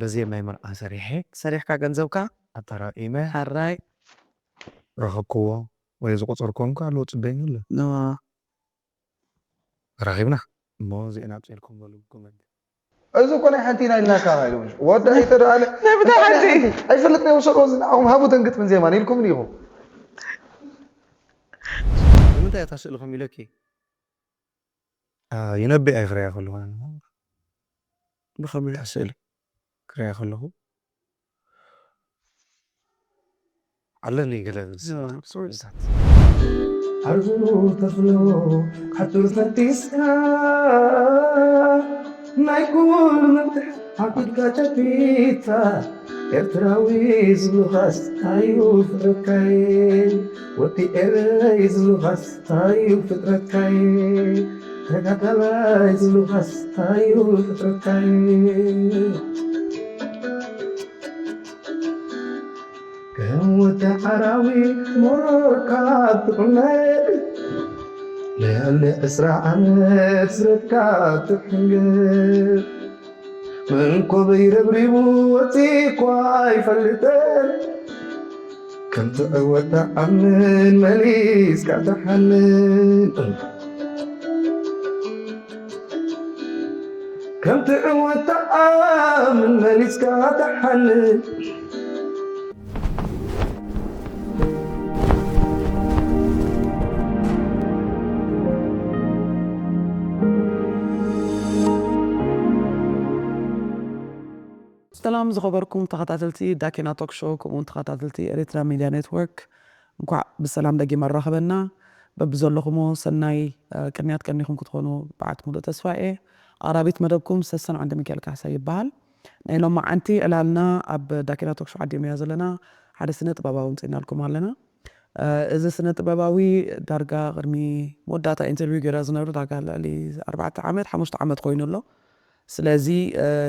በዚ ናይ መርዓ ሰሪሐ ሰሪሕካ ገንዘብካ ኣተራኢመ ሓራይ ረኸብክዎ ወይ ዝቆጸርኩም ከ ኣለዎ ጽበይኒ ኣሎ ኖ ረኺብና እሞ እዚአን ኣውፅእልኩም በሉ ኮመንት እዚ እኮ ናይ ሓንቲ ኢና ኢልናካ ኢሉ ወዲ ኣይተደኣለ ነብታ ሓንቲ ኣይፈልጥ ናይ ወሰዶ እዚ ንዓኹም ሃቡ ተንግጥምን ዜማን ኢልኩም ኢኹም ንምንታይ እታ ስእሊ ከም ኢለኪ ይነብእ ኣይክረያ ከለኹ ብኸመይ እያ ስእሊ ክረያ ከለኹ ኣለኒ ገለ ስቶሪታት ዓርዙ ተፍሎ ሓቱር ፈንጢስካ ናይ ኩሉ መፍትሕ ሓቁድካ ጨቢጥካ ኤርትራዊ ዝብሉኻስ ታዩ ፍጥረትካይ ወዲ ኤረይ ዝብሉኻስ ታዩ ፍጥረትካይ ተጋዳላይ ዝብሉኻስ ታዩ ፍጥረትካይ ከም ወዲ ሓራዊ ሞሮካ ትቕመጥ ልዕሊ ዕስራ ዓመት ስረትካ ትሕንግጥ መንኮበይ ረብሪቡ ወፂእኳ ኣይፈልጥን ከም ትዕወት ተኣምን መሊስካ ትሓምን ከም ትዕወት ተኣምን መሊስካ ትሓንን ሰላም ዝኸበርኩም ተኸታተልቲ ዳኬና ቶክ ሾው ከምኡውን ተኸታተልቲ ኤሪትራ ሚድያ ኔትወርክ እንኳዕ ብሰላም ደጊም ኣራኸበና በብዘለኹሞ ሰናይ ቅንያት ቀኒኹም ክትኾኑ በዓት ሙሉእ ተስፋ እየ ኣራቢት መደብኩም ሰሰን ዓንደ ሚካኤል ካሕሳ ይበሃል ናይ ሎም መዓንቲ ዕላልና ኣብ ዳኬና ቶክ ሾው ዓዲምያ ዘለና ሓደ ስነ ጥበባዊ ምፅእናልኩም ኣለና እዚ ስነ ጥበባዊ ዳርጋ ቅድሚ መወዳእታ ኢንተርቪው ገይራ ዝነብሩ ዳርጋ ልዕሊ ኣርባዕተ ዓመት ሓሙሽተ ዓመት ኮይኑ ኣሎ ስለዚ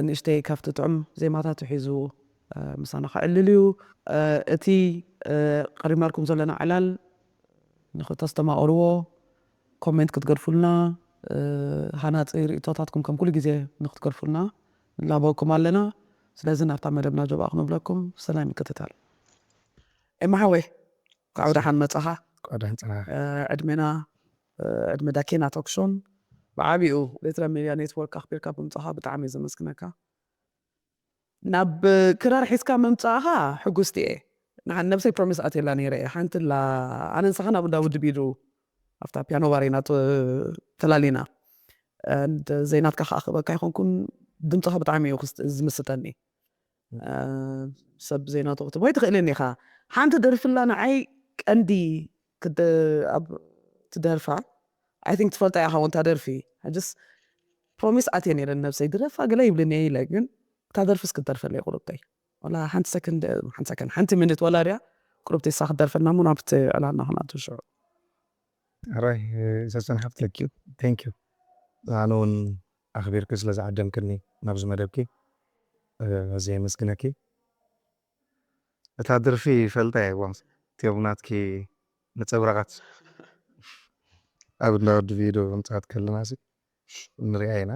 ንእሽተይ ካብቲ ጥዑም ዜማታት ሒዙ ምሳና ከዕልል እዩ እቲ ቀሪብናልኩም ዘለና ዕላል ንክተስተማቕርዎ ኮሜንት ክትገድፉልና ሃናፂ ርእቶታትኩም ከም ኩሉ ግዜ ንክትገድፉልና ንላበወኩም ኣለና ስለዚ ናብታ መደብና ጀብኣ ክንብለኩም ሰናይ ምክትታል ኤማሓወይ ካብ ደሓን መፀኻ ቋዳን ፀና ዕድሜና ዕድመ ዳኬና ቶክሾን ብዓቢኡ ኤርትራ ሚድያ ኔትወርክ ኣኽቢርካ ብምፃኻ ብጣዕሚ እየ ዘመስግነካ ናብ ክራር ሒዝካ ምምፃእኻ ሕጉስቲ እየ ንሓን ነብሰይ ፕሮሚስ ኣትየላ ነይረ እየ ሓንቲ ላ ኣነ ንስኻ ናብ እንዳ ውድብ ኢዱ ኣብታ ፒያኖ ባር ኢና ተላሊና ዘይናትካ ከዓ ክበካ ይኮንኩን ድምፅኻ ብጣዕሚ እዩ ዝምስጠኒ ሰብ ዘይናቶ ክትቦይ ትኽእልን ኢኻ ሓንቲ ደርፍላ ንዓይ ቀንዲ ኣብ ትደርፋ ኣይ ቲንክ ትፈልጣ ኢኻ ወንታ ደርፊ ጅስ ፕሮሚስ ኣትየ ነይረ ነብሰይ ድረፋ ገለ ይብልኒ ኢለ ግን እታ ደርፊ እስክትደርፈለይ ቁርብተይ ወላ ሓንቲ ሰከንድ ሓንቲ ሰከንድ ሓንቲ ሚኒት ወላ ድያ ቁርብተይ እሳ ክትደርፈልና እሞ ናብቲ ዕላልና ክንኣቱ ሽዑ ሕራይ ሰሰን ሓፍተኪ ቴንክ ዩ ኣነ እውን ኣኽቢርኪ ስለ ዝዓደምክኒ ናብዚ መደብኪ ኣዝየ የመስግነኪ እታ ድርፊ ይፈልጣ እየ እቲኦም ናትኪ ነፀብራቓት ኣብ እንዳ ወዲ ቪዶ ምፅኣት ከለና ንሪኣ ኢና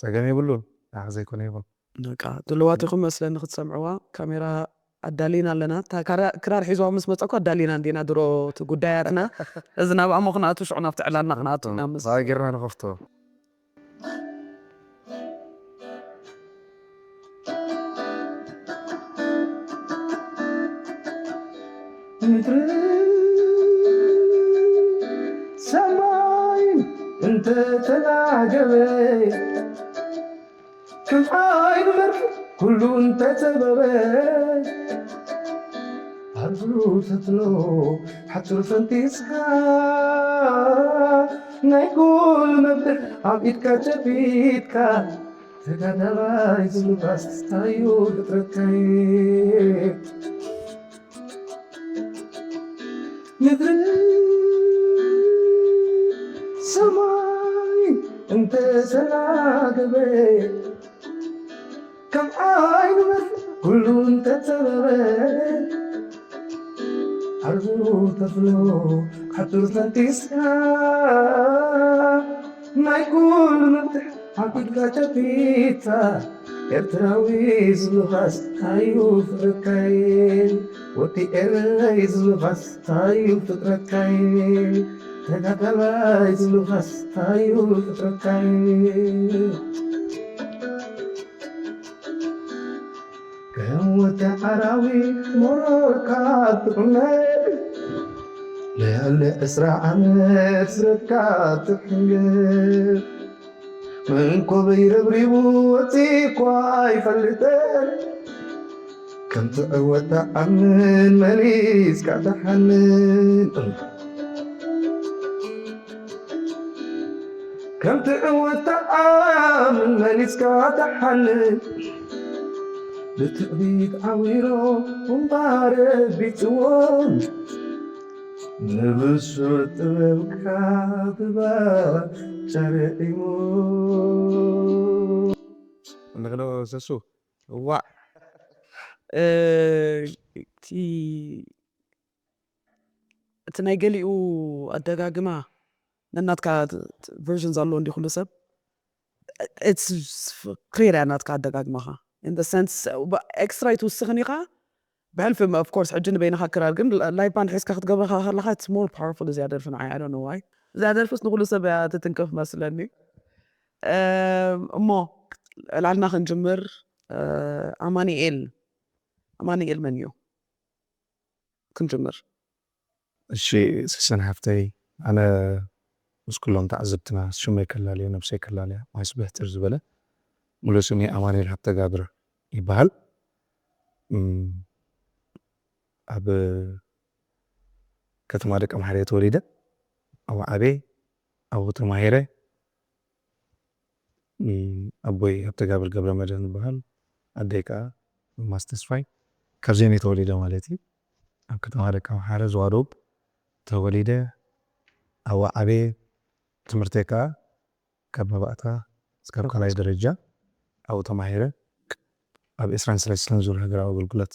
ፀገም የብሉን ንዓኽ ዘይኮነ ይኹን በቃ ድልዋት ኢኹም መስለኒ ክትሰምዕዋ ካሜራ ኣዳሊና ኣለና እታ ካራ- ክራር ሒዝዋ ምስ መፀኳ ኣዳሊና እንዲና ድሮ እቲ ጉዳያትና እዚ ናብ ኣሞ ክንኣቱ ሽዑ ናብቲ ዕላልና ክንኣቱ ኢና ምስ ዛጊርና ንኸፍቶ ምድሪ ሰማይን እንተተናገበ ከም ዓይኒ መርፍ ኩሉ እንተጸበበ ኣርዙ ተፍሎ ሓጹር ፈንጢስካ ናይ ኩሉ መብርህ ኣብ ኢድካ ጨቢጥካ ተጋዳላይ ዝሉባስ ታዩ ፍጥረትካይ ምድሪ ሰማይ እንተሰናገበ ከም ዓይኒ መርፍ ኩሉ እንተጸበበ ዓርዙ ተፍሎ ሓጹር ፈንጢስካ ናይ ኩሉ መብትሕ ሓቂድካ ጨቢጥካ ኤርትራዊ ዝብሉኻስ ታዩ ፍቅርካይ፣ ወዲ ኤረይ ዝብሉኻስ ታዩ ፍቅርካይ፣ ተጋዳላይ ዝብሉኻስ ታዩ ፍቅርካይ። ከም ወዲ ዓራዊ ሞሮርካ ትቕመጥ፣ ልዕሊ ዕስራ ዓመት ስረትካ ትሕንግር። መንኮበይ ረብሪቡ ወፂእኳ ኣይፈልጥን፣ ከም ትዕወት ተኣምን መሊስካ ተሓንን። ከም ትዕወት ተኣምን መሊስካ ተሓንን። ብትዕቢት ዓዊሮ እምባ ረቢጽዎም፣ ንብሱል ጥበብካ ብባጫ ረዒሞ። ንግሎ ሰሱ፣ እዋዕ። እ፣ እቲ፣ እቲ ናይ ገሊኡ ኣደጋግማ ነናትካ ቨርዥን ዘለዎ እንዲ ኩሉ ሰብ፣ it's clear እያ ናትካ ኣደጋግማኻ። In the sense፣ ኤክስትራ ይትውስኽን ኢኻ። ብሕልፊ፣ of course፣ ሕጂ ንበይንኻ ክራር ግን ላይቭ ባንድ ሒዝካ ክትገብረኻ ከለኻ it's more powerful እዚኣ ደርፊ ንዓይ። I don't know why። እዚኣ ደርፍስ ንኹሉ ሰብ እያ ትትንክፍ መስለኒ። እም፣ እሞ ዕላልና ክንጅምር፣ እ፣ ኣማኑኤል፣ ኣማኑኤል መን እዩ? ክንጅምር። እሺ፣ ሰሰን ሓፍተይ፣ ኣነ ምስ ኩሎም ተዓዘብትና ሽመይ ከላለዮ፣ ነብሰይ ከላለያ፣ ማይስ ብሕትር ዝበለ፣ ሙሉእ ስመይ ኣማኑኤል ሃብተጋብር ይበሃል። እም፣ ኣብ ከተማ ደቀምሓረ ተወሊደ፣ ኣብኡ ዓብየ፣ ኣብኡ ተማሂረ። እም፣ ኣቦይ ሃብተጋብር ገብረመድህን ይበሃል፣ ኣደይ ከኣ ማስ ተስፋይ። ካብዚኦም እየ ተወሊደ ማለት እዩ። ኣብ ከተማ ደቀምሓረ፣ ዝዋዶብ ተወሊደ፣ ኣብኡ ዓብየ። ትምህርተይ ከኣ ካብ መባእታ እስካብ ካልኣይ ደረጃ ኣብኡ ተማሂረ። ኣብ ዕስራን ሰለስተን ዙር ሃገራዊ ኣገልግሎት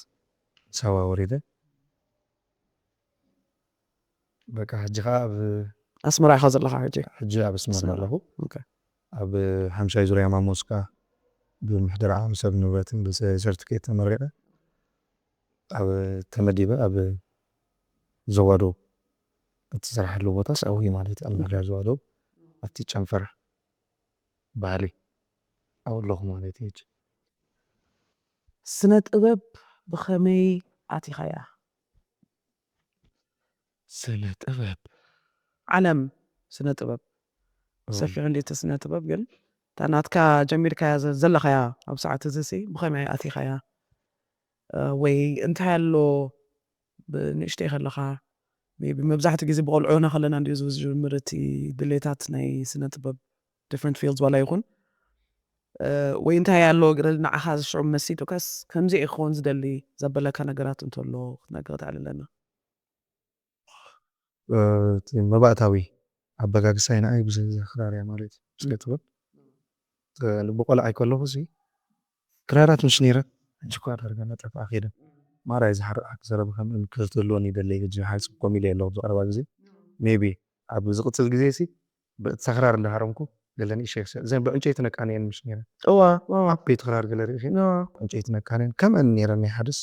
ሳዋ ወሪደ። በቃ፣ ሕጂ ኸኣ ኣብ ኣስመራ ኢኻ ዘለኻ ሕጂ? ሕጂ ኣብ ኣስመራ ኣስመራ። ኣለኹ። ኦኬ። ኣብ ሓምሻይ ዙርያ ማሞስ ከኣ ብምሕደራ ዓቕሚ ሰብ ንብረትን ብሰርቲፊኬት ተመሪቐ። ኣብ ተመዲበ ኣብ ዞባ ዶብ እትሰርሓሉ ቦታ ሳዊ ማለት እዩ። ኣብ ምሕደራ ዞባ ዶብ ኣብቲ ጨንፈር ባህሊ ኣብኡ ኣለኹ ማለት እዩ። ሕጂ ስነ ጥበብ ብኸመይ ኣቲኻያ? ስነ ጥበብ። ዓለም ስነ ጥበብ እም። ሰፊሑ እንዴት ስነ ጥበብ ግን እታ ናትካ ጀሚርካያ ዘ-፣ ዘለኻያ ኣብ ሰዓት እዚ ሲ ብኸመይ ኣቲኻያ? እ፣ ወይ እንታይ ኣሎ ብንእሽተይ ከለኻ? ሜቢ መብዛሕትኡ ግዜ ብቆልዑና ከለና እንድዩ ዝጅምር እቲ ድሌታት ናይ ስነ ጥበብ፣ ዲፍረንት ፊልድስ ዋላ ይኹን። እ፣ ወይ እንታይ ኣሎ ግረ ንዓኻ ዝሽዑ መሲጡካስ ከምዚ እየ ክኸውን ዝደሊ ዘበለካ ነገራት እንተሎ ክትነግር ትኽእል ኣለና? እ፣ እቲ መባእታዊ ኣበጋግሳይ ንዓይ ብዘ-፣ ዘኽራርያ ማለት እዩ። ስነ ጥበብ። እ፣ ብቆልዓ ከለኹ ሲ ክራራት ምሽ ነይረ፣ ሕጂ እኳ ዳርጋ እናጠፍኣ ከይደ። ማራ እዩ ዝሓርቕ ሓቂ ዘረባ ከም እምክር ትህልወኒ ይደሊ። ሕጂ ሓንሳብ ኮም ኢለ ኣለኹ ኣብዚ ቀረባ ግዜ። ሜቢ ኣብ ዝቕጽል ግዜ ሲ ብእታ ክራር እንዳሃረምኩ ገለ ንእሽተይ ክሰ-፣ እዘን ብዕንጨይቲ ነቃንየን ምሽ ነይረ። እዋ፣ እዋ። ዓበይቲ ክራር ገለ ርኢኺ? እዋ። ዕንጨይቲ ነቃንየን ከምአን ነይረን ናይ ሓደስ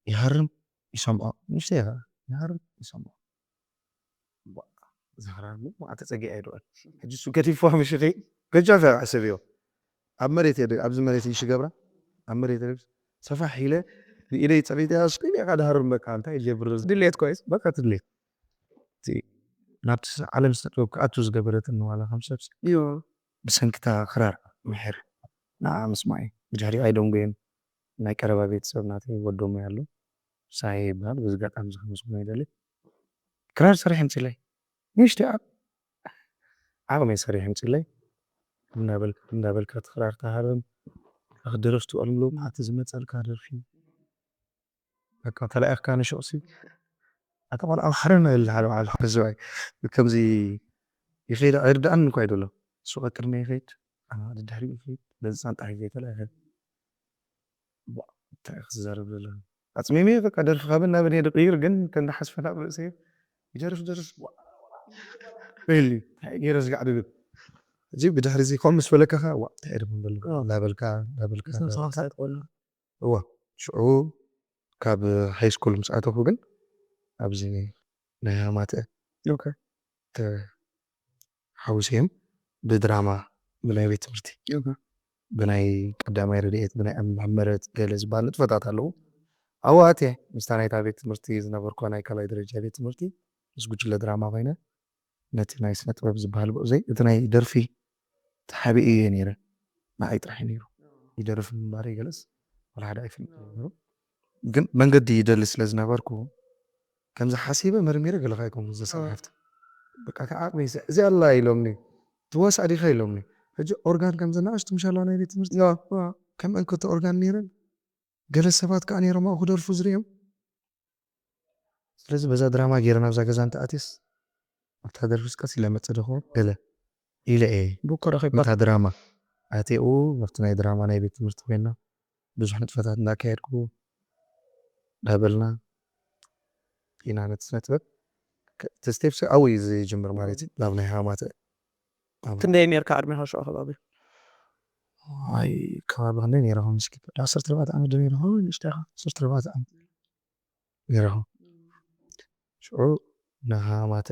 ይሃርም ይሰምዖ። ንእሽተይ ይሃ-፣ ይሃርም ይሰምዖ። ዋ፣ እዚ ክራር እሞ ተጸጊዐ እየ ድብል። ሕጂ እሱ ገዲፍዋ ምሽ ኸይ ገጃፍ እያ ሕሰብዮ። ኣብ መሬት እየ ደ-፣ ኣብዚ መሬት እየ ሽገብራ። ኣብ መሬት እየ ሰፋሕ ኢለ ብኢደይ ጸሪተ እያ፣ ስክሪን እያ ድሃርም በቃ እንታይ ይገብር? ድሌት ኮይስ? በቃ ድሌት። እቲ ናብቲ ዓለም ስነ ጥበብ ክኣቱ ዝገበረትኒ ዋላ ከም ሰብ ሲ፣ እዮ። ብሰንክታ ክራር ምሕር ንዓ ምስማዕ እዩ። ብድሕሪኡ ኣይደንጎየን። ናይ ቀረባ ቤተሰብ ናተይ ወዶም ኣሎ፣ ሳሄ ይበሃል። በዚ ኣጋጣሚ እዚ ከመስግኖ ይደሊ። ክራር ሰሪሐ ኣምጺለይ። ንእሽተይ ኣብ ዓቕመይ ሰሪሐ ኣምጺለይ። እንዳበል-፣ እንዳበልካ እቲ ክራር ትሃርም፣ ደረፍቲ ቆልምሎም፣ እቲ ዝመጸልካ ደርፊ። በቃ ተላኢኽካ ንሹቕሲ። ኣታ ቆልዓ ማሕረና ኢሉ ሓደ በዓል ሓደ ሰብኣይ። ከምዚ ይኸይድ ኣይርድኣንን እኳ እዩ ዘሎ። ሱቕ ቅድመ ይኸይድ፣ ኣነ ድድሕሪ ይኸይድ። በዚ ሳንጣ ሒዘ ተላኢኸ። ዋ፣ እንታይ ክዛረብ ዘለኒ? ኣጽሚመ በቃ ደርፊ ካብን ናብን እየ ድቕይር፣ ግን ከንዳሓስፈ ናብ ርእሰይ ይደርፍ፣ ደርፍ፣ ዋ፣ ኢሉ፣ እንታይ ገይረ ዝጋዕ ድብል? እዚ ብድሕሪ እዚ ከምኡ ምስ በለካ ከኣ፣ "ዋ፣ እንታይ እየ ደሞ ዘለኹ?" ኣዎ። እንዳበልካ፣ እንዳበልካ፣ እንዳበልካ። ተመሳሳይ ትኾኑ። እዋ፣ ሽዑ ካብ ሃይ ስኩል ምስ ኣተኹ ግን ኣብዚ ናይ ሃማተ ኦኬ። ተሓዊሰዮም ብድራማ፣ ብናይ ቤት ትምህርቲ፣ ኦኬ። ብናይ ቀዳማይ ረድኤት፣ ብናይ ኣመሓመረት ገለ ዝበሃል ንጥፈታት ኣለዉ። ኣብኡ ኣትየ ምስታ ናይታ ቤት ትምህርቲ ዝነበርኩዋ ናይ ካልኣይ ደረጃ ቤት ትምህርቲ ምስ ጉጅለ ድራማ ኮይነ ነቲ ናይ ስነ ጥበብ ዝበሃል ብኡ ዘይ፣ እቲ ናይ ደርፊ ተሓቢኤ እየ ነይረ። ንዓይ ጥራሕ እዩ ነይሩ። ይደርፍ ምንባረይ ገለስ ወላ ሓደ ኣይፈልጥን ነይሩ። ግን መንገዲ ይደሊ ስለ ዝነበርኩ፣ ከምዚ ሓሲበ መርሚረ ገለ ከይኮንኩ ዘሰናሕፍቲ። በቃ፣ እቲ ዓቕሚ እዚ፣ እዚ ኣላ ኢሎምኒ። ትዋሳእ ዲኻ ኢሎምኒ። ሕጂ ኦርጋን ከምዚ ንኣሽቱ ምሽ ኣለዋ ናይ ቤት ትምህርቲ። ከምአን ክልተ ኦርጋን ነይረን። ገለ ሰባት ከኣ ነይሮም ኣብኡ ክደርፉ ዝርእዮም። ስለዚ በዛ ድራማ ገይረ ናብዛ ገዛ እንተ ኣትየስ፣ ኣብታ ደርፊስ ቀስ ኢለ መጸ ደኹ ገለ ኢለ እየ። ብኮ ረኺብካ። ነታ ድራማ ኣትየኡ፣ ኣብቲ ናይ ድራማ ናይ ቤት ትምህርቲ ኮይና፣ ብዙሕ ንጥፈታት እንዳካየድኩ፣ እንዳበልና ኢና ነቲ ስነ ጥበብ። ከ-፣ እቲ ስቴፕስ ኣብኡ እዩ ዝጅምር ማለት እዩ፣ ናብ ናይ ሃማተ። ኣብ ክንደይ ነርካ ዕድሜኻ ሽዑ ከባቢ? ኣይ፣ ከባቢ ክንደይ ነይረ? ከም እስኪ፣ ዓሰርተ ኣርባዕተ ዓመት ዶ ነይረ? ንእሽተይ ኢኻ። ዓሰርተ ኣርባዕተ ዓመት ነይረ። ሽዑ ንሃማተ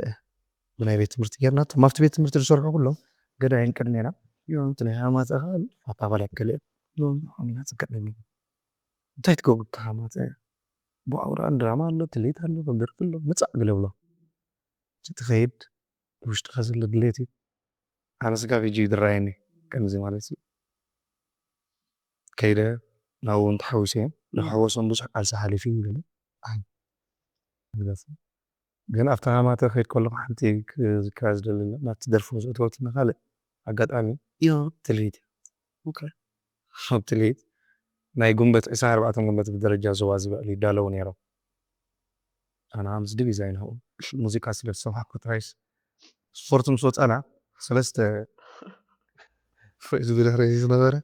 ብናይ ቤት ትምህርቲ ጌርና፣ እቶም ኣብቲ ቤት ትምህርቲ ዝሰርሑ ኩሎም ገዳይን ቅድሜና። እቲ ናይ ሃማተ ኸኣ ኣባላት ገለ እዮም። ንዓና ጽግዕኒ። እንታይ ትገብሩ እቲ ሃማተ? ብኣውራ ድራማ ኣሎ፣ ትልሂት ኣሎ፣ ደርፊ ኣሎ፣ ምጻእ ገለ ይብሎ። እቲ ትኸይድ ውሽጥኻ ዘሎ ድሌት እዩ። ኣነ ስጋብ ሕጂ ይድራየኒ ከምዚ ማለት እዩ። ከይደ ናብኡ እውን ተሓዊሰ እየ። ንክሕወሶም ብዙሕ ቃልሲ ሓሊፉ እዩ ግን ኣይ፣ ግን ኣብታ ሃማተ ከይድ ከለኹ ሓንቲ ክዝክራ ዝደሊ ኣሎ። ናብቲ ደርፊ ምስ ኣእተወትኒ ካልእ ኣጋጣሚ ዮ ትልሂት ኦኬ። ኣብ ትልሂት ናይ ጉንበት ዕስራን ኣርባዕተን ጉንበት ብደረጃ ዞባ ዝበዕል ይዳለዉ ነይሮም። ኣነ ምስ ዲቪዛ ይንኸው ሙዚቃ ስለ ዝሰማዕኩ ጥራይስ ስፖርት ምስ ወፃና ሰለስተ ፍሬዝ ብድሕሪ ዝነበረ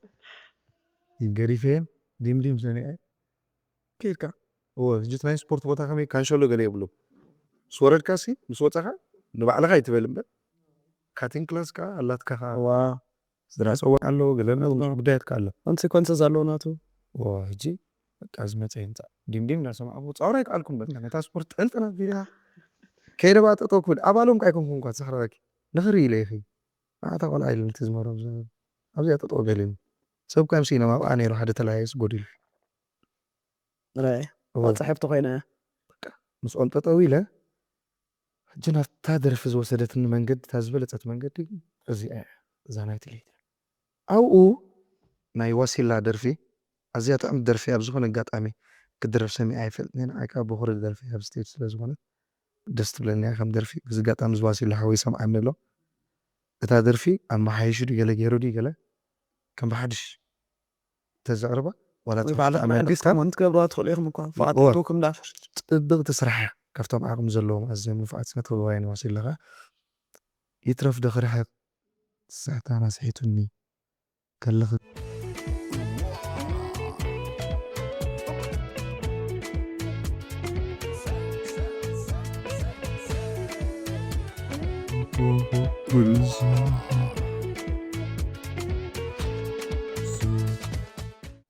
ገዲፈ ዲምዲም ሰኒዐ ከይድካ እዎ። ሕጂ ናይ ስፖርት ቦታ ከመይ ካንሸሎ ገለ የብሉ። ምስ ወረድካ ሲ ምስ ወፃኻ ንባዕልኻ ይትበል እምበር ካቲንግ ክላስ ከዓ ኣላትካ ከዓ ዋ ስድራ ፀዋዕ ኣለዎ ገለ ኣሎ ብዙሕ ጉዳያትካ ኣሎ። ኮንሰኮንሰ ዘለዎ ናቱ እዎ፣ ሕጂ በቃ ዝመፀ ይምፃእ ዲምዲም እናሰማዕኩ ፃውራ ይከኣልኩም። በቃ ነታ ስፖርት ጠንጥና ቢልካ ከይደ በኣ ጠጠው ክብል ኣባሎም ከዓ ኣይኮንኩን እኳ ተሰኽራኪ ንኽርኢ ኢለ ይኺ ኣታ ቆልዓ ኢሉ ነቲ ዝመሮም ዝነበሩ ኣብዚኣ ጠጠው በል ኢሉ ሰብ ከዓ ምሲኖም ኣብኣ ነይሩ ሓደ ተለያየስ ጎዲሉ ራይ እዎ። በፅሐ ብቲ ኮይነ ምስኦም ጠጠው ኢለ ሕጂ ናብታ ደርፊ ዝወሰደትኒ መንገዲ እታ ዝበለፀት መንገዲ ግን እዚኣ እያ። እዛ ናይ ትልሂት እያ። ኣብኡ ናይ ዋሲላ ደርፊ ኣዝያ ጥዕምቲ ደርፊ ኣብ ዝኾነ ኣጋጣሚ ክድረፍ ሰሚዐ ኣይፈልጥን እየ። ንዓይ ከዓ በኹሪ ደርፊ ኣብ ስቴጅ ስለ ዝኾነ ደስ ትብለኒ እያ ከም ደርፊ። በዚ ኣጋጣሚ እዚ ዋሲላ ሓወይ ሰምዓኒ ኣሎ። እታ ደርፊ ኣመሓይሹ ድዩ ገለ ገይሩ ድዩ ገለ ከም ብሓድሽ ተዘቕርባ ዋላ ወይ ባዕላ ተመልክታ ዲስካውንት ትገብርዋ ትኽእሉ ኢኹም እኳ እወ። ፍቓድኩም ዳ ጽብቕቲ ስራሕ እያ። ካብቶም ዓቕሚ ዘለዎም ኣዝዮም ንፉዓት ስነ ጥበባውያን ዋሲላ ኸኣ ይትረፍ ዶ ክርሕቕ ስሕታና ስሒቱኒ ከለኺ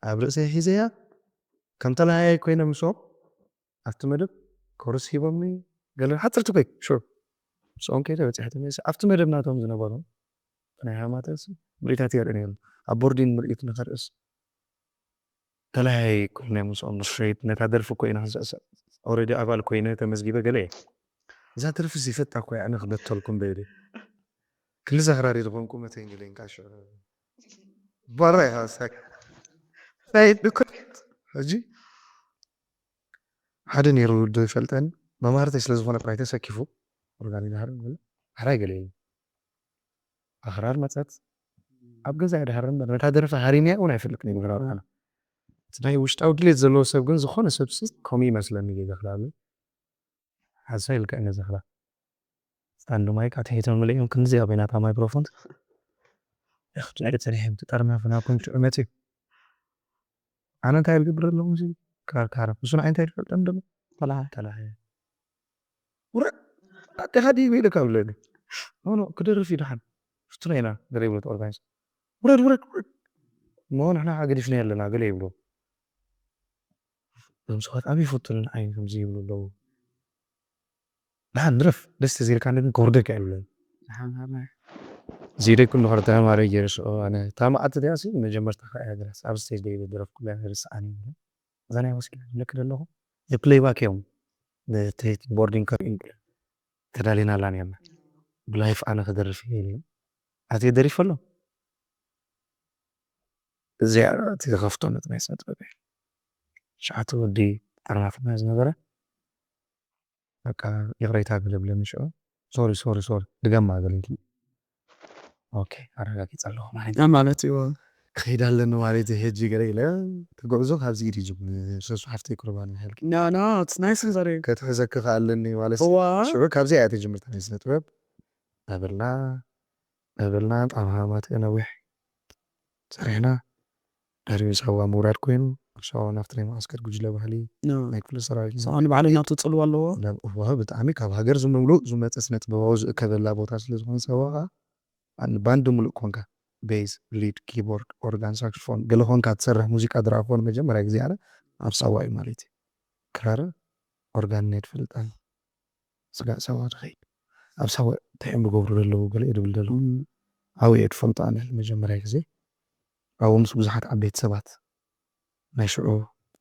ኣብ ርእሰይ ሒዘያ ከም ተለያየ ኮይነ ምስኦም ኣብቲ መደብ ኮርስ ሂቦምኒ ገለ ሓፀርቲ ኮይ ሹር ምስኦም ከይደ በፂሐ ተመልሰ ኣብቲ መደብ ናቶም ዝነበሩ ናይ ሃማተስ ምርኢታት የርኢ ነይሩ ኣብ ቦርዲን ምርኢት ንኸርእስ ተለያየ ኮይነ ምስኦም ስትሬት ነታ ደርፊ ኮይነ ክንስዕስዕ ኦረዲ ኣባል ኮይነ ተመዝጊበ ገለ እየ እዛ ደርፊ ይፈጣ እኮ ኣነ ክበተልኩም በይደ ክንዲ ዘኽራሪ ዝኾንኩ መተኝ ኢለኝ ካሽ ባራ ኢኻ ሳክ ናይ ድኮ ሕጂ ሓደ ነይሩ ዶ ይፈልጠን መማህርተይ ስለ ዝኾነ ጥራይ ተሰኪፉ ኦርጋኒ ድሃር ሓራይ ገለ እዩ ኣኽራር መፀት ኣብ ገዛ ድሃር እምበር ነታ ደርፊ ሃሪምያ እውን ኣይፈልጥን እዩ ብግራር ኣነ እቲ ናይ ውሽጣዊ ድሌት ዘለዎ ሰብ ግን ዝኾነ ሰብ ሲ ከምኡ ይመስለኒ ጌጋ ክላሉ ሓሳ ኢልካ እነ ዘኽራ ስታንድ ማይክ ኣትሒቶም ምልኦም ክንዚ ኣበይ ናታ ማይክሮፎን ያኽድ ናይ ተሪሕም ትጠርምያ ፍናኩም ትዕመት እዩ ኣነ እንታይ ልግብር ኣለኹ እዚ ካርካረ እሱ ንዓይ እንታይ ልፈልጠን ደሎ ተለሃ ተላሃየ ውረ ኣዴኻ ድዩ ኢለ ካብ ለኒ ኖ ኖ ክደርፍ እዩ ደሓን ፍቱና ኢና ገለ ይብሉ ኦርጋኒስት ውረድ ውረድ ውረድ እሞ ንሕና ገዲፍና ኣለና ገለ ይብሉ እዞም ሰባት ኣበይ ይፈቱን ንዓይ ከምዚ ይብሉ ኣለዉ ደሓን ድረፍ ደስ ተዚልካ ግን ከውርደካ ይብሉ ዘይደይ ኩሉ ከረ ተማሪ ገይረ ሽዑ ኣነ እታ መዓልቲ እዚኣ ሲ መጀመርታ ከዓ እያ ድረስ ኣብ ስቴጅ ደይ ደረፍኩላ ይርስዓኒ እዛ ናይ ሆስፒታል ዝብለኪ ዘለኹ ንፕሌይባክ እዮም ነቲ ቦርዲንግ ከርእዩ ተዳሊና ኣላ ነርና ብላይፍ ኣነ ክደርፍ እየ ኢሉ ኣትየ ደሪፈ ኣሎ እዚኣ እቲ ዝኸፍቶ ነጥናይ ስነ ጥበብ እየ ሸዓተ ወዲ ኣርናፍና ዝነበረ በቃ ይቕሬታ ገለ ብለኒ ሽዑ ሶሪ ሶሪ ሶሪ ድገማ ገለ ኢሉ ኦኬ ኣረጋጊጸ ኣለኹ ማለት እዩ ማለት እዩ ክኸይድ ኣለኒ ማለት እዩ ሕጂ ገለ ኢለ እቲ ጉዕዞ ካብዚ ኢድ ይጅምር ሰሱ ሓፍተይ ቁርባን ይሃልኪ No, no, it's nice and very. ከትሕዘኪ ከኣለኒ ማለት እዩ እዋ ሽዑ ካብዚ እያ ትጅምር ናይ ስነ ጥበብ ናበልና ናበልና ጣማማት ነዊሕ ሰሪሕና ድሕሪኡ ሳዋ ምውራድ ኮይኑ ሳዋ ናብቲ ናይ መዓስከር ጉጅለ ባህሊ No. ናይ ክፍለ ሰራዊት ሰኒ ባዕለኛ ትፅልዋ ኣለዎ ናብ እዋ ብጣዕሚ ካብ ሃገር ዝምሉእ ዝመፀ ስነ ጥበባዊ ዝእከበላ ቦታ ስለ ዝኾነ ሳዋ ከዓ ኣን- ባንድ ሙሉእ ኮንካ ቤዝ ሊድ ኪቦርድ ኦርጋን ሳክስፎን ገለ ኮንካ ትሰርሕ ሙዚቃ ድረኣኽዎ ንመጀመርያ ግዜ ኣነ ኣብ ሳዋ እዩ ማለት እዩ ክራር ኦርጋን ናይ ትፈልጣ ስጋዕ ሳዋ ትኸይድ ኣብ ሳዋ እንታይ እዮም ዝገብሩ ዘለዉ ገለ እዩ ድብል ዘለዉ ኣብኡ እየ ትፈልጦ ኣነ ንመጀመርያ ግዜ ኣብኡ ምስ ብዙሓት ዓበይቲ ሰባት ናይ ሽዑ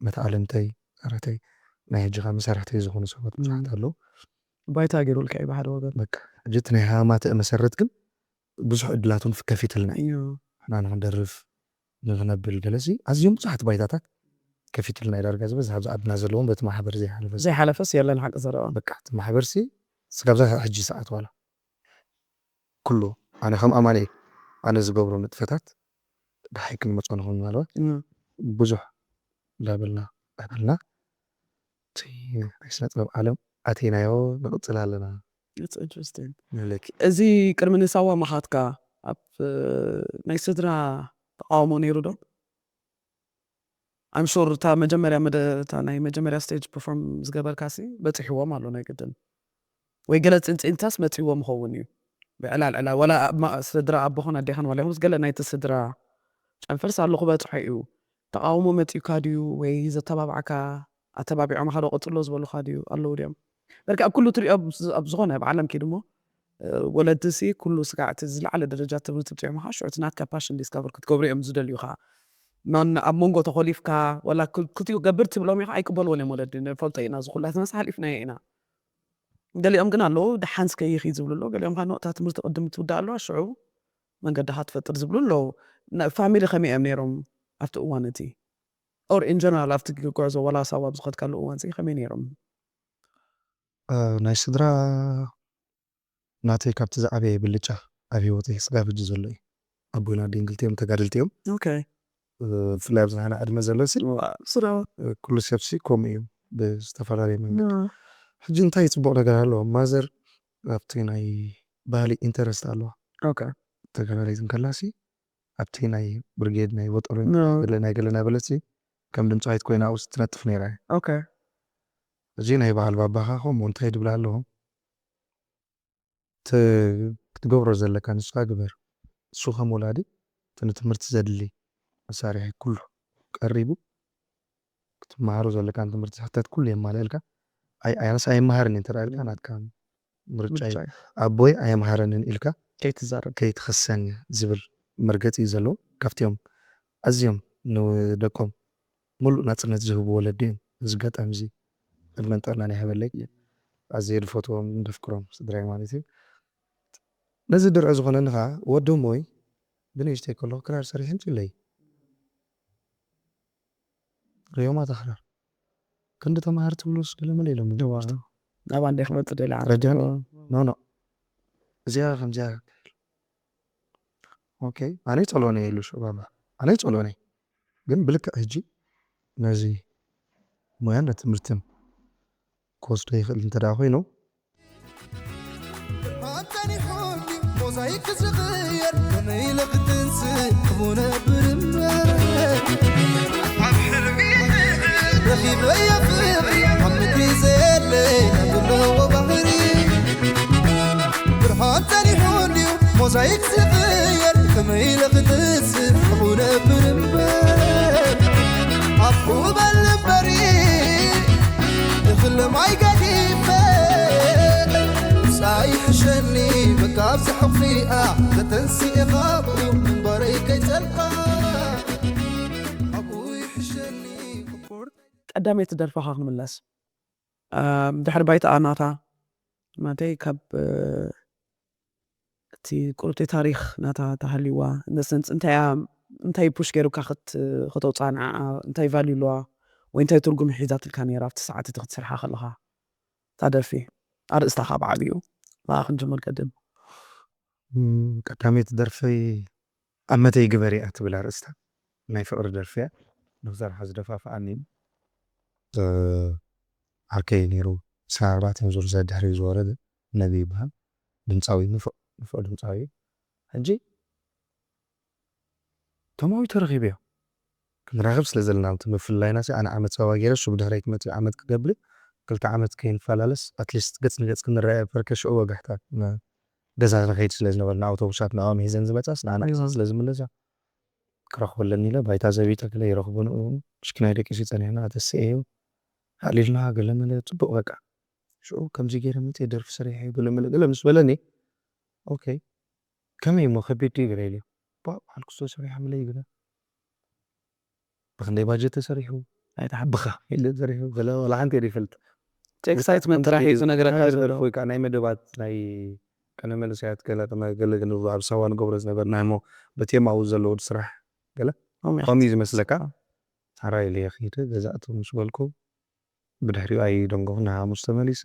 መተኣለምተይ ረተይ ናይ ሕጂ ከዓ መሳርሕተይ ዝኾኑ ሰባት ብዙሓት ኣለዉ ባይታ ገይሩልካ እዩ ብሓደ ወገን በቃ ሕጂ እቲ ናይ ሃማተ መሰረት ግን ብዙሕ ዕድላቱን ከፊትልና እዩ እዩ ንሕና ንክንደርፍ ንክነብል ገለሲ ኣዝዮም ብዙሓት ባይታታት ከፊትልና እዩ ዳርጋ ዝበዝ ኣብዚ ዓድና ዘለዎም በቲ ማሕበር ዘይሓለፈ ዘይሓለፈስ የለን ሓቂ ዘረባ በቃ እቲ ማሕበር ሲ ስጋብዛ ሕጂ ሰዓት ዋላ ኩሉ ኣነ ከም ኣማኒ ኣነ ዝገብሮ ንጥፈታት ብሓይ ክንመፆ ንኽእል ምናልባት ብዙሕ እንዳበልና እንዳበልና እቲ ናይ ስነ ጥበብ ዓለም ኣተይናዮ ንቕፅል ኣለና It's interesting. ንብለኪ እዚ ቅድሚ ንሳዋ ምኻድካ ኣብ ናይ ስድራ ተቃውሞ ነይሩ ዶ? I'm sure እታ መጀመርያ መደ- እታ ናይ መጀመርያ stage perform ዝገበርካ ሲ በፂሕዎም ኣሎ ናይ ግድን ወይ ገለ ፅንፅንታስ መፂዎም ይኸውን እዩ ብዕላል ዕላ ወላ ኣብ ማ- ስድራ ኣቦኹን ኣዴኻን ዋላ ይኹንስ ገለ ናይቲ ስድራ ጨንፈርስ ኣሎ ክበፅሖ እዩ ተቃውሞ መፂኡካ ድዩ ወይ ዘተባብዓካ ኣተባቢዖም ሓደ ቀፅሎ ዝበሉካ ድዩ ኣለዉ ድዮም በርካ ኣብ ኩሉ ትሪኦ ኣብ ዝኾነ ኣብ ዓለም ኪድ እሞ ወለድሲ ኩሉ ስጋዕ እቲ ዝለዓለ ደረጃ ትምህርቲ ብፅዑ ምካ ሽዑ እቲ ናትካ ፓሽን ዲስካቨር ክትገብሩ እዮም ዝደልዩካ ማን ኣብ መንጎ ተኮሊፍካ ወላ ክትኡ ገብር ትብሎም ኢካ ኣይቅበልዎን እዮም ወለዲ ንፈልጦ ኢና ዝኩላትና ሓሊፍናዮ ኢና ገሊኦም ግን ኣለዉ ደሓን ስከይኺ ዝብሉ ኣለዉ ገሊኦም ካ ኖእታ ትምህርቲ ቅድም ትውዳእ ኣለዋ ሽዑ መንገድኻ ትፈጥር ዝብሉ ኣለዉ ፋሚሊ ከመይ እዮም ነይሮም ኣብቲ እዋን እቲ or in general ኣብቲ ጉዕዞ ወላ ሳዋ ኣብ ዝኸድካሉ እዋን ከመይ ነይሮም ናይ ስድራ ናተይ ካብቲ ዝዓበየ ብልጫ ኣብ ሂወተይ ስጋብ ሕጂ ዘሎ እዩ ኣቦይን ኣደይን ክልቲኦም ተጋደልቲ እዮም okay ብፍላይ ኣብዚ ናህና ዕድመ ዘሎ ሲ ስራ ኩሉ ሰብሲ ከምኡ እዩ ብዝተፈላለየ መንገዲ ሕጂ እንታይ ፅቡቅ ነገር ኣለዎ ማዘር ኣብቲ ናይ ባህሊ ኢንተረስት ኣለዋ okay ተጋዳሊት እንከላሲ ኣብቲ ናይ ብርጌድ ናይ ወጠሮ ገለ ናይ ገለ ናበለሲ ከም ድምፃዊት ኮይና ኣብኡ ትነጥፍ ነይራ እያ okay እዚ ናይ በዓል ባባኻ ከምኡ እንታይ ድብላ ኣለኹም ክትገብሮ ዘለካ ንስኻ ግበር እሱ ከም ወላዲ እቲ ንትምህርቲ ዘድሊ መሳርሒ ኩሉ ቀሪቡ ክትመሃሮ ዘለካ ንትምህርቲ ሕተት ኩሉ የማልእልካ ኣይ ኣነስ ኣይመሃርን እንተ ኢልካ ናትካ ምርጫ እዩ ኣቦይ ኣየምሃረንን ኢልካ ከይትዛረብ ከይትኸሰኒ ዝብል መርገፂ እዩ ዘለዎ ካብቲኦም ኣዝዮም ንደቆም ሙሉእ ናፅነት ዝህቡ ወለዲ እዮም እዚ ኣጋጣሚ እዚ ዕድመን ጥዕናን ይሃበለይ ኣዝየ ዝፈትዎም ዘፍቅሮም ስድራይ ማለት እዩ ነዚ ድርዒ ዝኾነኒ ከዓ ወዲ እሞይ ብንእሽተይ ከለኹ ክራር ሰሪሐ ኣምፅኡለይ ሪኦማ እታ ክራር ክንዲ ተምሃር ትብሉስ ገለ መለ ኢሎም ናብኣ እንደ ክመፅእ ደላ ረዲኦኒ ኖ ኖ እዚኣ ከምዚኣ ኦኬ ኣነ ይፀልኦኒ ኢሉ ሽዑ ባባ ኣነ ይፀልኦኒ ግን ብልክዕ ሕጂ ነዚ ሞያን ነቲ ትምህርትን ክወስዶ ይኽእል እንተ ደኣ ኮይኑ ኣንተን ይኹን ሞዛይክ ዝቕየር ከመይ ኢለ ክትንስእ ክቡነ ብርምበር ኣብ ሕልሚ ረኺበዮ ፍቕሪ ኣብ ምድሪ ዘየለ ናብለዎ ባህሪ ብርሃን ጸኒሑ እንድዩ ሳይክስኽየል ከመይ ኢለ ክትስእ ክነብር እምበር ኣፉ በል እምበሪ እኽለ ማይ ገዲፈ ሳይሕሸኒ በቃ ኣብዚ ሕቕፊኣ ከተንስኤ ካብኡ ምንባረይ ከይጸልካ ኣብኡ ይሕሸኒ። ቀዳመይቲ ደርፍኻ ክንምለስ ድሕሪ ባይታ ናታ ማለተይ ካብ እቲ ቁርብቲ ታሪኽ ናታ ተሃልይዋ ነሰንስ እንታይ ፑሽ ገይሩካ ከተውፅኣ ንዓ እንታይ ቫልዩ ኣለዋ ወይ እንታይ ትርጉም ሒዛትልካ ነራ ኣብቲ ሰዓት እቲ ክትሰርሓ ከለኻ እታ ደርፊ ኣርእስታ ካብ ዓብዩ ኣ ክንጅምር ቀድም ቀዳመይቲ ደርፊ ኣመተይ ግበሪ እያ ትብል ኣርእስታ ናይ ፍቅሪ ደርፊ እያ ንክሰርሓ ዝደፋፍኣኒ ዓርከይ ነይሩ ስራ ኣርባዕተ ዙር ዘድሕሪ ዝወረደ ነቢ ይበሃል ድምፃዊ ንፉዕ ንፉዕ ድምፃዊ እዩ ሕጂ ተማዊ ተረኺቡ እዮ ክንራኸብ ስለ ዘለና እቲ ምፍልላይና ኣነ ዓመት ሰባ ገይረ እሱ ብድሕረይ ክመፅእ ዓመት ክገብር ክልተ ዓመት ከይንፈላለስ ኣትሊስት ገፅ ንገፅ ክንረአ ፈርከ ሽዑ ወጋሕታ ገዛ ንኸይድ ስለ ዝነበርና ኣውቶቡሳት ንዕኦም ሒዘን ዝመፃስ ንኣና ገዛ ስለ ዝምለሳ ክረኽበለኒ ኢለ ባይታ ዘቢጠ ገለ ይረኽቦ ንኡ ምሽኪናይ ደቂሱ ፀኒሕና ተስኤ እዩ ኣዕሊልና ገለ መለ ፅቡቕ በቃ ሽዑ ከምዚ ገይረ መፅእ ደርፊ ሰሪሐ ገለ መለ ገለ ምስ በለኒ ኦኬ ከመይ እሞ ከቢድ ድዩ ገለ ኢለ በዓል ክስቶ ሰሪሖምለይ ገለ ብክንደይ ባጀት ተሰሪሑ ኣይተሓብኻ ኢለ ተሰሪሑ ገለ ዋላ ሓንቲ የደ ይፈልጥ ኤክሳይትመንት ጥራሕ እዩ ዝነግረካ ዘሎ ወይ ከዓ ናይ መደባት ናይ ቀነ መልሰያት ገለ ቅድመ ገለ ገለ ኣብ ሳዋ ንገብሮ ዝነበርና እሞ በቴማኡ ዘለዉ ስራሕ ገለ ከምኡ እዩ ዝመስለካ ታራ ኢለ ከይደ ገዛእቱ ምስ በልኩ ብድሕሪኡ ኣይደንጎኹ ንሓሙስ ተመሊሰ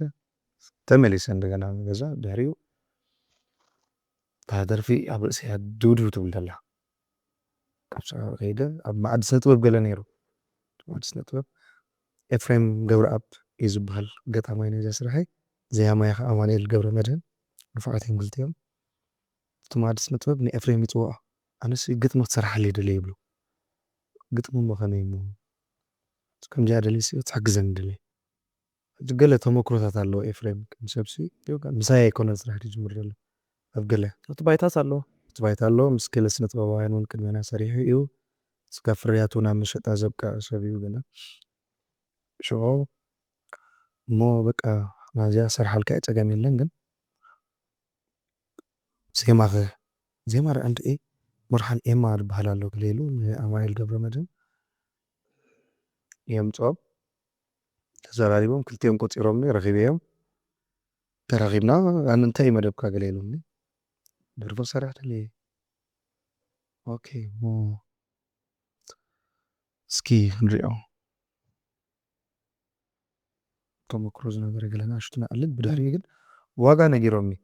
ተመሊሰ እንደገና ገዛ ድሕሪኡ እታ ደርፊ ኣብ ርእሰያ ድውድው ትብል ዘላ ካብ ስራ ከይደ ኣብ መዓዲ ስነ ጥበብ ገለ ነይሩ መዓዲ ስነ ጥበብ ኤፍሬም ገብረኣብ እዩ ዝበሃል ገጣማይ ናይዛ ስራሐይ ዘያማይ ከዓ ኣማኑኤል ገብረ መድህን ንፉዓት እዮም ክልቲኦም እቲ መዓዲ ስነ ጥበብ ንኤፍሬም ይፅውዖ ኣነስ ግጥሚ ክትሰርሓለይ ደለ ይብሉ ግጥሚ እሞ ከመይ እሞ ከምዚኣ ደልየ ክትሕግዘኒ ደለ ሕጂ ገለ ተመክሮታት ኣለዎ ኤፍሬም ከም ሰብሲ ምሳይ ኣይኮነን ስራሕ ዝጅምር ዘሎ ኣብ ገለ እቲ ባይታት ኣለዎ እቲ ባይታ ኣለዎ ምስ ገለ ስነ ጥበባውያን እውን ቅድሜና ሰሪሑ እዩ ስጋ ፍርያቱ ናብ መሸጣ ዘብቅዕ ሰብ እዩ ገለ ሽዑ እሞ በቃ ናዚኣ ሰርሓልካ ጸገም የለን ግን ዜማኸ ዜማ ርዕንድዒ ሙርሓን ኤማ ዝበሃል ኣሎ ገለ ኢሉ ንኣማኑኤል ገብረመድህን የምፅኦም ተዘራሪቦም ክልቲኦም ቆፂሮምኒ ረኺበዮም ተራኺብና ኣነ እንታይ እዩ መደብካ ገለ ኢሉኒ ደርፎ ሰራሕ ደልየ ኦኬ እሞ እስኪ ክንሪኦ ተመክሮ ዝነበረ ገለ ንኣሽቱ ንኣልል ብድሕሪኡ ግን ዋጋ ነጊሮምኒ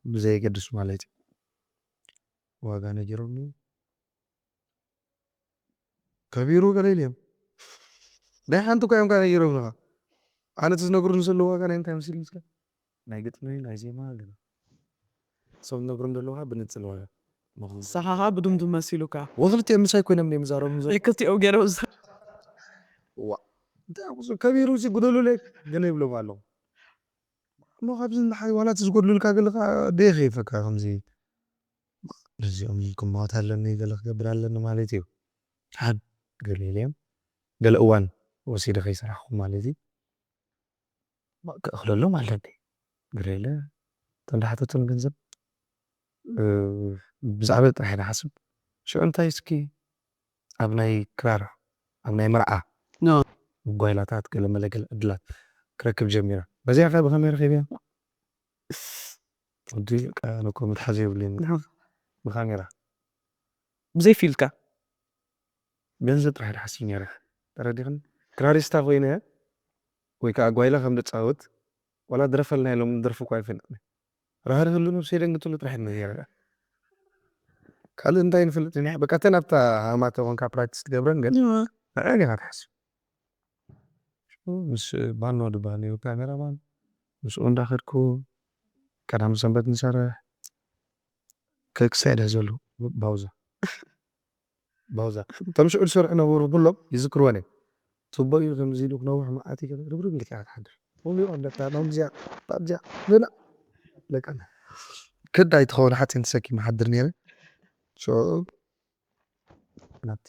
ብዘየገድስ ማለት እዩ ዋጋ ነጊሮምኒ ከቢሩ ገለ ኢልዮም ናይ ሓንቲ እኳ እዮም ነጊሮምንኻ ኣነ እቲ ዝነግሩኒ ዘለዉ ዋጋ ናይ እንታይ መሲሉ ይመስለካ ናይ ግጥሚ ናይ ዜማ ገለ እሶም ዝነግሩኒ ዘለዉ ከዓ ብንፅል ዋጋ ንስኻ ከዓ ብድምዱ መሲሉካ ወክልቲኦም ምሳይ ኮይኖም እዮም ይዛረቡ ክልቲኦም ገይሮም ዋ እንታይ ኣቁፅር ከቢሩ ሲ ጉደሉለይ ገለ ይብሎም ኣለዉ እሞ ካብዚ ንሓይ ዋላ እቲ ዝጎድሉልካ ገለ ከዓ ደየኸይፈካ ከምዚ ነዚኦም ክመወት ኣለኒ ገለ ክገብር ኣለኒ ማለት እዩ ሓድ ገለ ኢለዮም ገለ እዋን ወሲደ ከይሰራሕኹ ማለት እዩ ክእኽለሎም ኣለኒ ገለ ኢለ እቶም ዝሓተቱን ገንዘብ ብዛዕባ ጥራሕ ኢና ሓስብ ሽዑ እንታይ እስኪ ኣብ ናይ ክራር ኣብ ናይ መርዓ ጓይላታት ገለ መለ ገለ ዕድላት ክረክብ ጀሚረ በዚኣ ከ ብኸመይ ረኺብያ ወዲ ነኮ መትሓዚ የብልኒ ብካሜራ ብዘይ ፊልካ ገንዘብ ጥራሕ ሓስብ ነረ ተረዲኽን ክራሪስታ ኮይነ ወይ ከዓ ጓይላ ከም ደፃወት ዋላ ድረፈልና ኢሎም ደርፊ እኳ ይፈልጥ ራህርህሉ ነብሰይ ደንግጥሉ ጥራሕ ነረ ካልእ እንታይ ንፈልጥ ኢና በቃ ተን ኣብታ ሃማተ ኮንካ ፕራክቲስ ትገብረን ግን ንዕን ኢኻ ትሓስብ ምስ ባኖ ድበሃል ነይሩ ካሜራማን ምስኡ እንዳኸድኩ ቀዳም ሰንበት ንሰርሕ ከክሳይድ ዘሎ ባውዛ ባውዛ እቶም ሽዑ ዝሰርሑ ነበሩ ኩሎም ይዝክርወን እዮም ጽቡቅ እዩ ከምዚ ኢሉ ክነውሕ መዓት እዩ ርብርብ ኢልካ ትሓድር ሙሉእ ኣለካ ናብዚኣ ናብዚኣ ብላ ለቀና ግዳ ኣይትኸውን ሓፂን ተሰኪመ ሓድር ነይረ። ሽዑ ናብቲ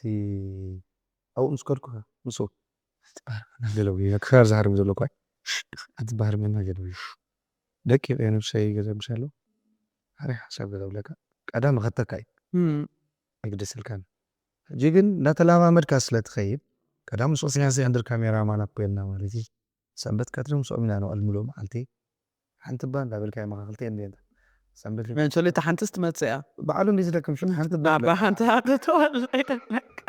ኣብኡ ምስ ከድኩ ምስ ገለዊ ክራር ዝሃርም ዘሎ እኳ ሓንቲ ባህር መና ገለዊ ደቂ ነብሰይ ገዘምሰሎ ሓሪ ሓሳብ ገለውለካ ቀዳም ኸተካ እዩ ኣይግደሰልካን። ሕጂ ግን እንዳተለማመድካ ስለ ትኸይድ ቀዳም ምስ ኦስያስ ያንድር ካሜራ ማን ኣኮ የልና ማለት እዩ። ሰንበት ቀትሪ ምስኦም ኢና ንውዕል ምሉእ መዓልቲ። ሓንቲ እባ እንዳበልካ መኻኽልቲ እንዴ ሰንበት መንቸሊታ ሓንትስ ትመጽእ እያ። ባዕሉ እንዴ ዝደክም ሽዑ ሓንቲ እባ ናባ ሓንቲ ሃገተዋልካ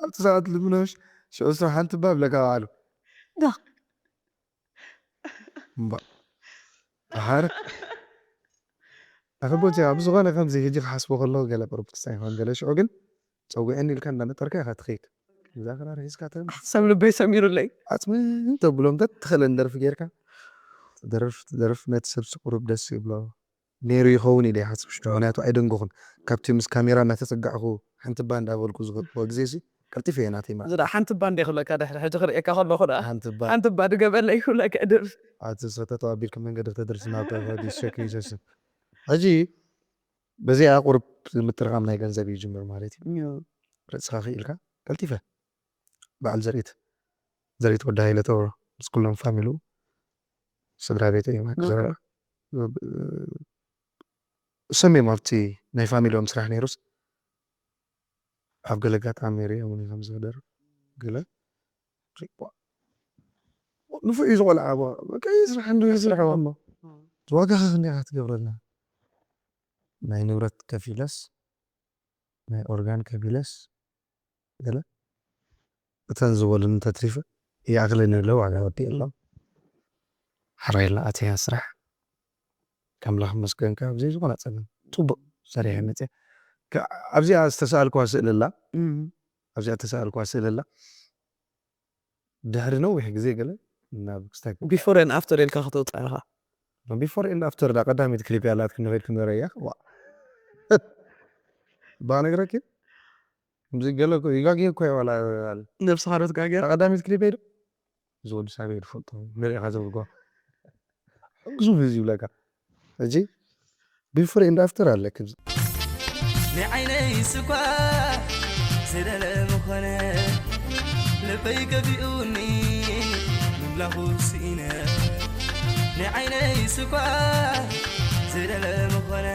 ኣብቲ ሰዓት ልምኖሽ ሽዑ እሱ ሓንቲ እባ ብለካ ባዕሉ ዳ እምባ ኣሓር ኣኸቦቲ ኣብ ዝኾነ ከምዚ ሕጂ ክሓስቦ ከለኹ ገለ ቁሩብ ክስታይ ይኸውን ገለ ሽዑ ግን ጸዊዐኒ ኢልካ እንዳነጠርካ ኢኻ ትኸይድ እዛ ክራር ሒዝካ ተ ሰብ ልበይ ሰሚሩለይ ዓጽሚ ተብሎም ተትኽእለን ደርፊ ጌርካ ትደርፍ ትደርፍ ነቲ ሰብ ቁሩብ ደስ ይብሎ ነይሩ ይኸውን ኢለ ይሓስብ ሽዑ ምክንያቱ ኣይደንጎኹን ካብቲ ምስ ካሜራ እናተጸጋዕኹ ሓንቲ እባ እንዳበልኩ ዝኸድኩዎ ግዜ ሲ ቀልጢፈ እየ ናተይ ማለት ዝዳ ሓንቲ እባ እንደ ይኽለካ ድሕሪ ሕጂ ክርእየካ ከለኹ ደኣ ሓንቲ እባ ሓንቲ እባ ድገበለይ ይኽለካ ድር ኣቲ ሰተት ኣቢልካ መንገዲ ተደርሲ ናብ ተፈዲ ሸክ ይሰስን ሕጂ በዚኣ ቁሩብ ምጥርቓም ናይ ገንዘብ ይጅምር ማለት እዩ ርእስኻ ክኢልካ ቀልጢፈ በዓል ዘርኢት ዘርኢት ወዲ ሃይለ ተብሮ ምስ ኩሎም ፋሚሉ ስድራ ቤት እዮም ክዘረባ ሰሚም ኣብቲ ናይ ፋሚሊኦም ስራሕ ነይሩስ ኣብ ገለ ኣጋጣሚ ሪኦም ከም ዝህደር ገለ ንፉዕ እዩ ዝቆልዓ በቃ ስራሕ እንዶ ስራሕ እሞ ዋጋ ከክንዲያ ክትገብረልና ናይ ንብረት ከፊለስ ናይ ኦርጋን ከፊለስ ገለ እተን ዝበሉኒ ተትሪፈ ይኣኽለኒ ኣሎ ዋጋ ወዲ ኣሎ ሓራይላ ኣትያ ስራሕ ከምላኽ መስገንካ ኣብዘይ ዝኾነ ፀገም ፅቡቅ ሰሪሐ መፅያ ኣብዚኣ ዝተሰኣልኳ ስእሊ ኣላ ኣብዚኣ ዝተሰኣልኳ ስእሊ ኣላ ድሕሪ ነዊሕ ግዜ ገለ ናብ ክስታይ before and after ኢልካ ከተውፅኣ ኢኻ before and after ዳ ቀዳሚት ክሊፕ ያላት ክንኸይድ ክንረያ ባነግረኪ ከምዚ ገለ ይጋግየ እኮ ዋላ ነብስኻ ዶ ትጋግያ ቀዳሚት ክሊፕ ዶ እዚ ወዲ ሳበይ ዝፈልጦ ንሪኢኻ ዘብልጎ ብዙ ህዝቢ ይብለካ ሕጂ before and after ኣለክ ንዓይነይ ስኳ ዝደለ ምኾነ ልበይ ገቢኡኒ ምምላኹ ስኢነ ንዓይነይ ስኳ ዝደለ ምኾነ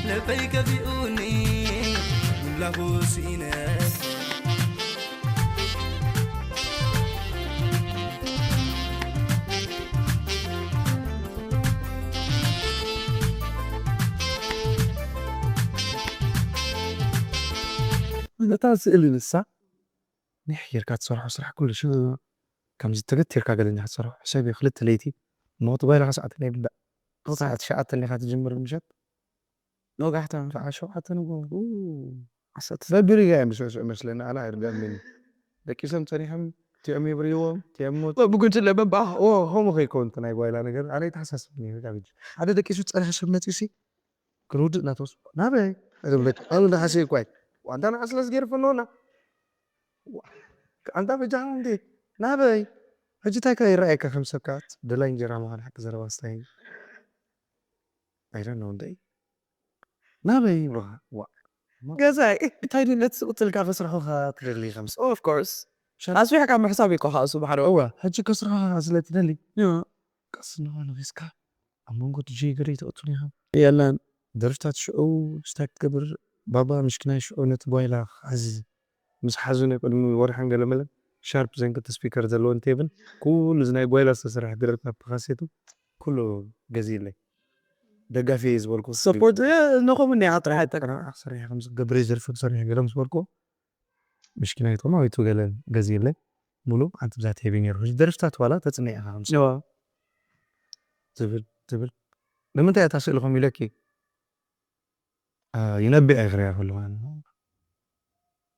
ልበይ ገቢኡኒ ምምላኹ ስኢነ ነታ ስእሊ ንሳ ኒሕ ጌርካ ትሰርሖ ስራሕ ኩሉ ሽ ከምዚ ተገቲርካ ገለ እንዲኻ ትሰርሖ ሕሰብ እዩ ክልተ ለይቲ እሞ ክትጓይላ ሰዓት ናይ ብላዕ ሰዓት ትሽዓተ እንዲኻ ትጅምር ምሸት ወጋሕታ ሰዓት ሸውዓተ ንጎ ዓሰርተ በቢሪጋ እዮም ዝስዕስዑ መስለኒ ኣነ ኣይርዳእምን ደቂሶም ፀኒሖም እቲኦም ይብርይዎም እቲኦም ሞት ብጉጅለ በባ ከምኡ ከይከውን እቲ ናይ ጓይላ ነገር ኣነ ይተሓሳስብኒ ሓደ ደቂሱ ፀኒሑ ሰብ መፂኡ ሲ ክንውድእ እናተወስ ናበይ ዝብለካ ኣነ እናሓሰ ይኳይ ዋንታ ንዓ ስለ ዝገርፈ ኣለና ኣንታ በጃኻ እንዴ ናበይ ሕጂ እንታይ ከ ይረኣየካ ከም ሰብካ ደላይ እንጀራ ምዃን ሓቂ ዘረባ ስታይ ኣይደነው እንደ ናበይ ይብለኻ ዋ ገዛይ እንታይ ድዩ ነቲ ስቕትልካ ከስርሑኻ ትደሊ ከም ሰብ of course ኣስቢሕካ ምሕሳብ ይኮ ከኣሱ ባሕዶ እዋ ሕጂ ከስርሑኻ ስለ ትደሊ ቀስ እናበለ ሒዝካ ኣብ መንጎ ዲጄ ገለ ይተእቱን ኢኻ የለን ደርፍታት ሽዑ ስታይ ክትገብር ባባ ምሽኪናይ ሽዑ ነቲ ጓይላ ክሓዚ ምስ ሓዙ ናይ ቅድሚ ወርሕን ገለመለን ሻርፕ ዘን ክልተ ስፒከር ዘለወን ቴብን ኩሉ እዚ ናይ ጓይላ ዝተሰርሐ ደርፍታት ብካሴቱ ኩሉ ገዚእለይ ደጋፊ እየ ዝበልኩ ሰፖርት ነኸምን እያ ጥራሕ ጠቅናዕ ሰሪሐ ከም ዝገብር እየ ዘርፊ ክሰርሕ ገለ ምስ በልኩ ምሽኪናይ ጥቅማ ወይቱ ገለ ገዚእለይ ሙሉ ሓንቲ ብዛ ቴቢ ነይሩ ሕጂ ደርፍታት ዋላ ተፅንዕ ኢኻ ከም ትብል ትብል ንምንታይ እታ ስእሊ ከም ኢለኪ ይነብዕ እየ ክሪያ ከለኹ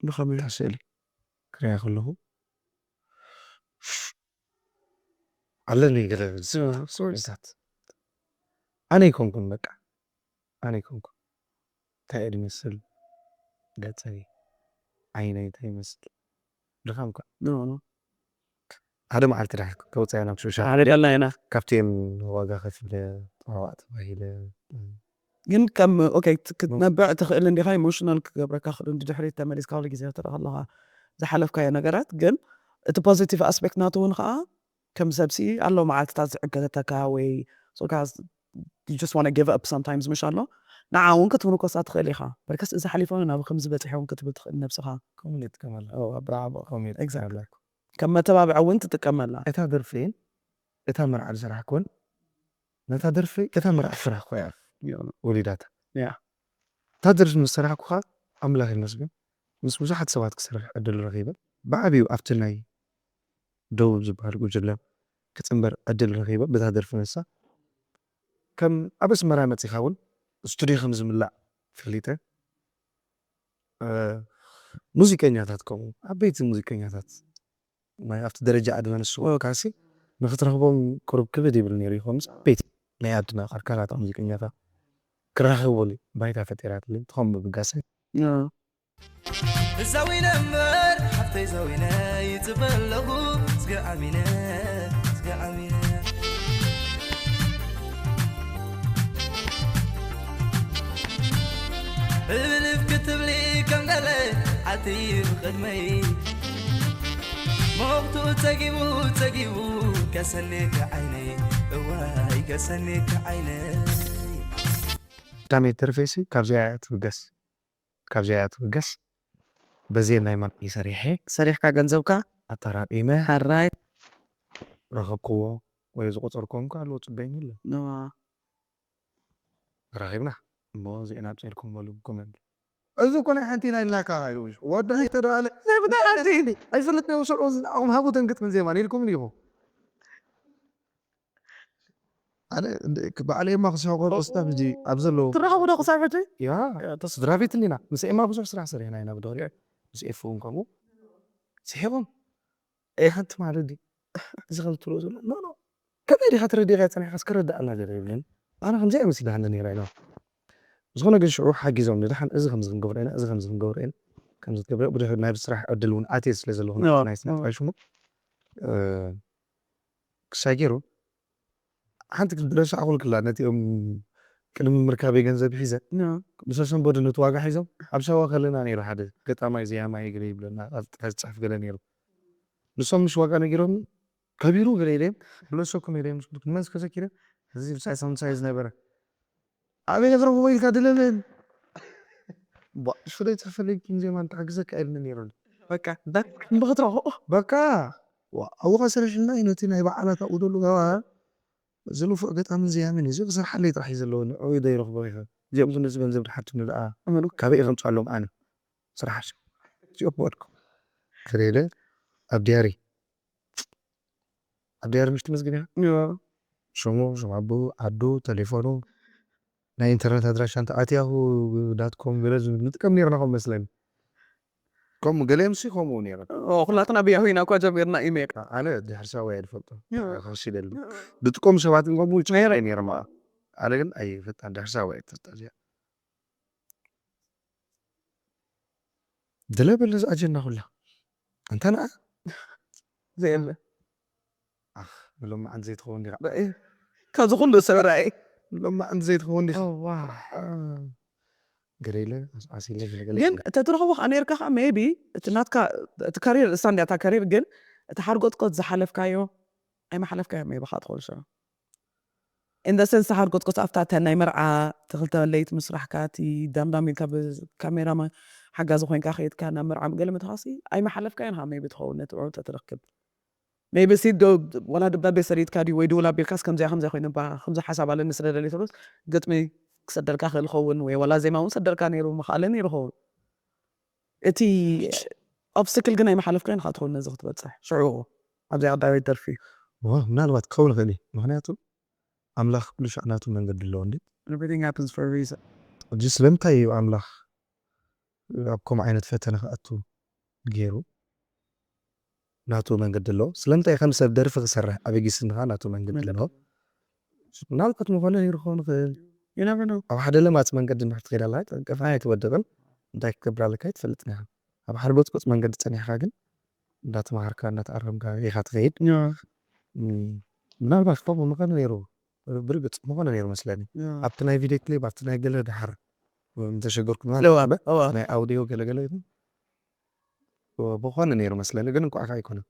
ብኸመይ እታ ስእሊ ክሪያ ከለኹ ኣለኒ ገለ ስቶሪታት ኣነ ይኮንኩን በቃ ኣነ ይኮንኩን እንታይ እየ ዝመስል ገፀይ ዓይነይ እንታይ ይመስል ድኻም እኳ ኖ ኖ ሓደ መዓልቲ ድሓር ከውፅያ ናብ ሸሻ ሓደ ዳልና ኢና ካብቲኦም ዋጋ ከፊለ ጠዋዕ ተባሂለ ግን ከም okay ክትነብዕ ትኽእል እንዲኻ ኢሞሽናል ክገብረካ ክእል ድሕሪት ተመሊስካ ኩሉ ግዜ ትርኢ ከለኻ ዝሓለፍካዮ ነገራት ግን እቲ positive aspect ናቱ እውን ከዓ ከም ሰብሲ ኣሎ መዓልትታት ዝዕገተካ ወይ just want give up sometimes ምሽ ኣሎ ንዓ እውን ክትምርኮሳ ትኽእል ኢኻ በርከስ እዚ ሓሊፎ ናብ ከምዚ በፂሐ እውን ክትብል ትኽእል ነብስኻ ኮሚኒት ከመላ ብራቦ ኮሚኒት Exactly. ከም መተባብዒ እውን ትጥቀመላ እታ ደርፊ እታ መርዓ ዝሰራሕክወን ነታ ደርፊ እታ መርዓ ዝሰራሕኩ እያ ወሊዳታ ያ እታ ደርፊ ምስ ሰራሕኩኻ ኣምላኽ ይመስገን ምስ ብዙሓት ሰባት ክሰርሕ ዕድል ረኺበ ብዓብዩ ኣብቲ ናይ ደቡብ ዝበሃል ጉጅለ ክፅንበር ዕድል ረኺበ ብታ ደርፊ ንሳ ከም ኣብ ኣስመራ መፂኻ እውን ስቱዲዮ ከም ዝምላእ ፈሊጠ ሙዚቀኛታት ከምኡ ዓበይቲ ሙዚቀኛታት ናይ ኣብቲ ደረጃ ኣድመ ንስዎ ካሲ ንክትረኽቦም ቅሩብ ክብድ ይብል ነይሩ ይኸውን ምስ ዓበይቲ ናይ ዓድና ኣርካናት ሙዚቀኛታት ክራኸበሉ ባይታ ፈጢራትልኝ ትኾን ብብጋሰ ዛዊነ እምበር ሓፍተይ ዛዊነ ይፅበ ኣለኹ ስገ ኣሚነ ስገ ኣሚነ እልፍ ክትብሊ ከም ገለ ኣትይ ብቅድመይ መወቅቱ ፀጊቡ ፀጊቡ ከሰኔክ ዓይነይ እዋይ ከሰኔክ ዓይነይ ቀዳመይቲ ደርፈይሲ ካብዚኣ እያ ትብገስ ካብዚኣ እያ ትብገስ በዚ ናይ ማርቂ ሰሪሐ ሰሪሕካ ገንዘብካ ኣጠራቂመ ሓራይ ረኸብክዎ ወይ ዝቆፀርኩም ከ ኣለዎ ፅበይኒ ኣሎ ነዋ ረኺብና እሞ እዚአን ኣብፀልኩም በሉ ኮመንት እዚ እኮ ናይ ሓንቲ ናይ ላካ ኢሉ ወዲ ኣይተደኣለ ኣይፍለጥ ናይ ውሰዶ ኣኹም ሃቡ ተንግጥምን ዜማን ኢልኩም ኢኹም ኣነ ባዕለይማ ክስሕቆ ስታፍ እዚ ኣብ ዘለዉ ትራኸቡ ዶ ክሳብ ሕጂ ያ ስድራ ቤት እንዲና ምስ ኤማ ብዙሕ ስራሕ ሰሪሕና ኢና ብድሕሪኡ ምስ ኤፍ እውን ከምኡ ስሒቖም ኤ ሓንቲ ማለት ድዩ እዚ ከም ትብሎ ዘሎ ኖ ኖ ከመይ ዲኻ ተረዲእካ ፀኒሕካ እስከረዳእና ገለ ይብለኒ ኣነ ከምዚ ኣይመስልሃኒ ነይረ ኢና ዝኾነ ግን ሽዑ ሓጊዞም ንድሓን እዚ ከምዚ ክንገብሮ ኢና እዚ ከምዚ ክንገብሮ ኢና ከምዚ ትገብረ ብድሕሪ ናይ ስራሕ ዕድል እውን ኣትየ ስለ ዘለኹ ናይ ስራሕ ሽሙ ክሳይ ገይሩ ሓንቲ ክትረሳዕ ኩልክላ ነቲኦም ቅድሚ ምርካበይ ገንዘብ ሒዘ ብሰሰንበዱ ነቲ ዋጋ ሒዞም ኣብ ሸዋ ከለና ነይሩ ሓደ ገጣማይ ዘያማይ ገለ ይብለና ኣብ ጥቃ ዝፅሕፍ ገለ ነይሩ ንሶም ምሽ ዋጋ ነጊሮም ከቢሩ ገለ ኢለዮም ብለሰኩም ኢለዮም ንመንስ ከዘኪረ እዚ ሳይሳንሳይ ዝነበረ ኣበይ ነፍረኽቦ ኢልካ ድለምን ሽደይ ተፈለግኩም ዜማ እንተሓግዘካ ኢልኒ ነይሩ በቃ ዳክ ብክትረኽቦ በቃ ኣብኡ ከስርሕና እዩ ነቲ ናይ በዓላት ኣብኡ ደሉ ገባ እዚ ንፉዕ ገጣምን ዘያምን እዩ እዚ ክሰርሓለይ ጥራሕ እዩ ዘለዎ ንዕኡ ዶ ይረኽቦ ይኸ እዚኦም ክንዚ ገንዘብ ድሓትኒ ደኣ እመኑ ካበይ ከምፅኣሎም ኣነ ስራሕ እዚኦም ወድኩ ክሬደ ኣብ ዲያሪ ኣብ ዲያሪ ምሽቲ መዝግብ እያ ሽሙ ሽም ኣቦ ዓዱ ተሌፎኑ ናይ ኢንተርነት ኣድራሻ እንተ ኣትያሁ ዳትኮም ገለ ዝብል ንጥቀም ነርና ከም መስለኒ ከምኡ ገለ ምሲ ከምኡ ነይሩ ኩላትና ብያሁ ኢና እኳ ጀሚርና ኢሜል ኣነ ድሕር ሳዋ እየ ዝፈልጦ ክወሲደሉ ብጥቆም ሰባት ግን ከምኡ ይጭቀ ነይሩ ማ ኣነ ግን ኣይፈጣን ድሕር ሳዋ እየ ትፈልጣ እዚኣ ድለ በለ ዝኣጀና ኩላ እንተ ንኣ ዘየለ ኣኽ ብሎማዓንቲ ዘይትኸውን ዲኻ ካብዚ ኩሉ ሰብ ራእይ ብሎማዓንቲ ዘይትኸውን ዲኻ ገለ ኢለ ኣስዓስ ኢለ ገለ ግን ተትረኽቦ ከዓ ነርካ ከዓ ሜቢ እቲ ናትካ እቲ ካሪር እሳ እንዲያታ ካሪር ግን እቲ ሓርጎጥቆት ዝሓለፍካዮ ኣይመሓለፍካዮ ሜቢ ከዓ ትኽእል ሽዑ ኢንደሰንስ ሓርጎጥቆት ኣብታ እተን ናይ መርዓ ተክልተ ለይቲ ምስራሕካ እቲ ዳምዳም ኢልካ ብካሜራ ሓጋዚ ኮይንካ ከይድካ ናብ መርዓ ገለ ምትኻሲ ኣይመሓለፍካዮን ከዓ ሜቢ ትኸውን ነቲ ዕዑ ተትረክብ maybe ሲ ዶ ወላ ደብዳቤ ሰዲድካ ድዩ ወይ ድውል ኣቢልካስ ከምዚኣ ከምዚኣ ኮይነ ባ ከምዚ ሓሳብ ኣለኒ ስለ ደሊ ትብሎስ ግጥሚ ክሰደልካ ክእል ኸውን ወይ ወላ ዜማ እውን ሰደልካ ነይሩ ምኽኣለ ነይሩ ኸውን እቲ ኦብስክል ግን ኣይመሓለፍካዮን ኢኻ ትኸውን ነዚ ክትበፅሕ ሽዑ ኣብዚኣ ቀዳመይቲ ደርፊ እዩ ምናልባት ክኸውን ይኽእል እዩ ምክንያቱ ኣምላኽ ኩሉ ሻዕ ናቱ መንገዲ ኣለዎ እንዲ everything happens for a reason ሕጂ ስለምንታይ እዩ ኣምላኽ ኣብ ከምኡ ዓይነት ፈተነ ክኣቱ ገይሩ ናቱ መንገዲ ኣለዎ ስለምንታይ ከም ሰብ ደርፊ ክሰርሕ ኣበጊስኒ ከዓ ናቱ መንገዲ ኣለዎ ምናልባት ምኾነ ነይሩ ክኸውን ይኽእል you never know ኣብ ሓደ ለማፅ መንገዲ እንድሕር ትኸይድ ኣለካ ጠንቀፋ ኣይትወድቕን እንታይ ክትገብር ኣለካ ኣይትፈልጥን ኢኻ ኣብ ሓደ ጎፅጎፅ መንገዲ ፀኒሕካ ግን እንዳተማሃርካ እንዳተኣረምካ ኢኻ ትኸይድ። ምናልባት ከምኡ ምኾነ ነይሩ፣ ብርግፅ ምኾነ ነይሩ መስለኒ። ኣብቲ ናይ ቪድዮ ክሊፕ ኣብቲ ናይ ገለ ድሓር እንተሸገርኩ ማለት ናይ ኣውዲዮ ገለገለ ይኹን ብኾነ ነይሩ መስለኒ፣ ግን እንኳዕ ኣይኮነን።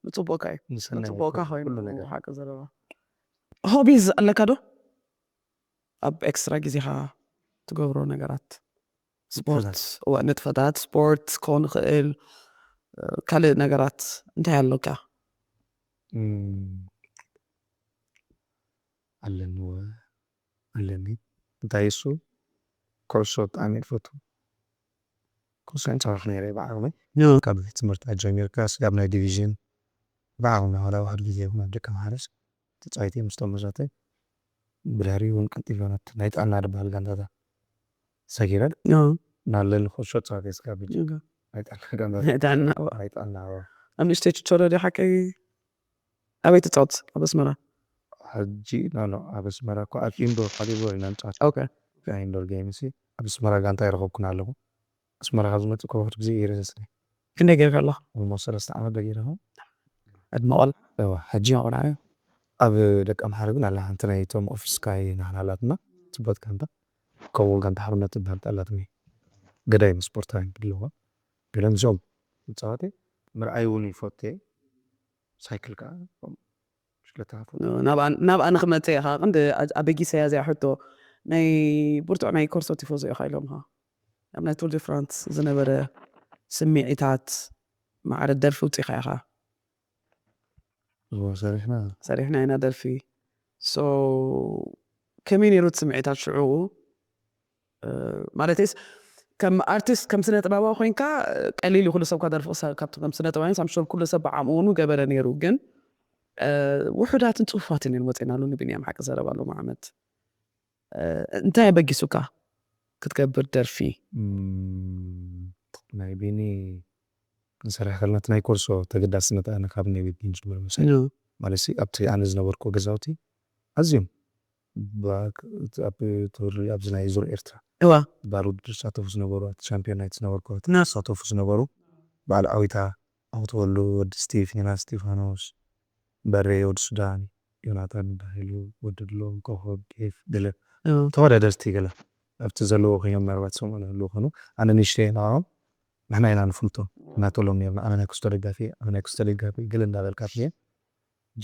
ብፅቡቅካ እዩ ብፅቡቅካ ኮይኑ ሓቂ ዘለዋ። ሆቢዝ ኣለካ ዶ? ኣብ ኤክስትራ ግዜኻ ትገብሮ ነገራት ስፖርት፣ ንጥፈታት ስፖርት ክኸውን ይኽእል፣ ካልእ ነገራት እንታይ ኣለካ? ኣለኒ ኣለኒ እንታይ እሱ ኩዕሶ ብጣዕሚ እየ ዝፈቱ። ኩዕሶ ይፃወት ነይረ ብዓቕመይ ካብ ቤት ትምህርቲ ኣጀሚርካ ስጋብ ናይ ዲቪዥን ብዓቕሚ ናዋላ ዋህድ ግዜ ይኹን ኣብ ደቂ ማሓረስ ተፃዊተ ምስቶም መዛተይ ብድሕሪ እውን ቀጢሎ ናይ ጥዕና ዝበሃል ጋንታታት ሰጊረን ናለሊ ኩዕሶ ተፃዊተ ስጋብ ናይ ጥዕና ጋንታታት ናይ ጥዕና ኣብ ንእሽተይ ችቾሎ ዲ ሓቀይ ኣበይ ትፃወት ኣብ ኣስመራ? ሕጂ ኖ ኖ ኣብ ኣስመራ እኮ ኣብ ኢንዶር ካሊቦር ኢና ንፃወት። ኦኬ ኢንዶር ጌም ሲ ኣብ ኣስመራ ጋንታ ይረኸብኩን ኣለኹ። ኣስመራ ካብ ዝመፅእ ከወክድ ግዜ እየ ረዘስኒ። ክንደይ ጌርካ ኣለኻ? ሞ ሰለስተ ዓመት ደጊረኹ። ዕድመ ቆልዓ እዋ ሕጂ ቆልዓ እዩ። ኣብ ደቂ ኣምሓረ ግን ኣላ ሓንቲ ናይ ቶም ኦፊስካ ናህና ኣላትና። ፅበት ጋንታ ከምኡ ጋንታ ሓርነት ትበሃል ኣላትኒ። ገዳይም ስፖርታዊ ኣለዋ። ገለ ምስኦም ምፃወት ምርኣይ እውን ይፈቱ። ሳይክል ከዓ ናብኣ ንክመፅእ ኢኻ ቅንዲ ኣበጊሰያ እዚኣ ሕቶ ናይ ብርቱዕ ናይ ኮርሶ ቲፎዞ ኢኻ ኢሎምኻ ኣብ ናይ ቱር ዲ ፍራንስ ዝነበረ ስምዒታት ማዕረ ደርፊ ውፅኢኻ ኢኻ ሰሪሕና ሰሪሕና ኢና ደርፊ ሶ ከመይ ነይሩ እቲ ስምዒታት ሽዑ ማለትስ ከም ኣርቲስት ከም ስነ ጥበባዊ ኮይንካ ቀሊል እዩ ኩሉ ሰብ ካደርፊ ካብቲ ከም ስነ ጥበባዊ ሳምሾር ኩሉ ሰብ ብዓምኡ እውን ገበረ ነይሩ ግን ውሑዳትን ፅፉፋትን እዮም ወፂና ኣሉ ንብንያም ሓቂ ዘረባ ሎም ዓመት እንታይ ኣበጊሱካ ክትገብር ደርፊ ናይ ቢኒ ክንሰርሕ ከለና እቲ ናይ ኮርሶ ተገዳስነት ኣነ ካብ ናይ ቤት ንጅምር መሳይ ማለት ኣብቲ ኣነ ዝነበርኩ ገዛውቲ ኣዝዮም ኣብ ቱሪ ኣብዚ ናይ ዙር ኤርትራ እዋ ባር ውድድር ዝሳተፉ ዝነበሩ ኣብቲ ሻምፒዮን ናይቲ ዝነበርኩ ዝሳተፉ ዝነበሩ በዓል ዓዊታ ኣውተወሉ ወዲ ስቲፊና ስቲፋኖስ በሬ ወዲ ሱዳን ዮናታን ባሂሉ ወዲ ድሎም ኮኸብ ኬፍ ገለ ተወዳደርቲ ገለ ኣብቲ ዘለዎ ኮይኖም ምናልባት ሰምዑ ንህልው ኮኑ ኣነ ንሽተ ንዕኦም ንሕና ኢና ንፍልጦ እናተሎም ነርና ኣነ ናይ ክስቶ ደጋፊ ኣነ ናይ ክስቶ ደጋፊ ገለ እንዳበልካ ትየ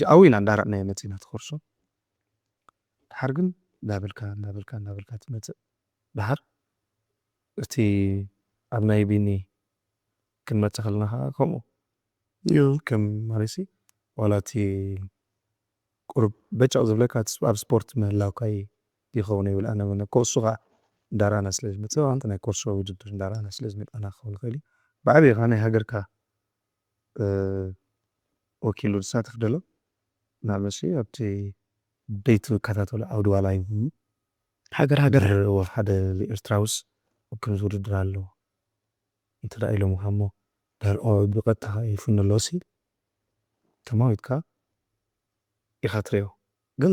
ጃዊ ኢና እንዳረእናዮ መፂና ትኸርሶ ድሓር ግን እንዳበልካ እንዳበልካ እንዳበልካ ትመፅእ ድሓር እቲ ኣብ ናይ ቢኒ ክንመፅእ ከለና ከዓ ከምኡ ከም ማለት ዋላ እቲ ቁሩብ በጫቕ ዝብለካ ኣብ ስፖርት ምህላውካ ይኸውን ይብል ኣነ ኮሱ ከዓ እንዳረኣና ስለ ዝመፅእ ኣንቲ ናይ ኮርሶ ውድድር እንዳረኣና ስለ ዝመጣና ክኸውን ይኽእል እዩ ብዓብዪ ከዓ ናይ ሃገርካ ወኪሉ ዝሳተፍ ደሎ ንኣብነት ኣብቲ ደይ ትከታተሉ ዓውዲ ዋላ ይኹኑ ሃገር ሃገር ሓደ ኤርትራውስ ከምዚ ውድድር ኣለዎ እንተ ኢሎም ሃሞ ብቐጥታ ይፍኑ ኣለዎ ሲ ተማዊትካ ኢኻ ትሪኦ ግን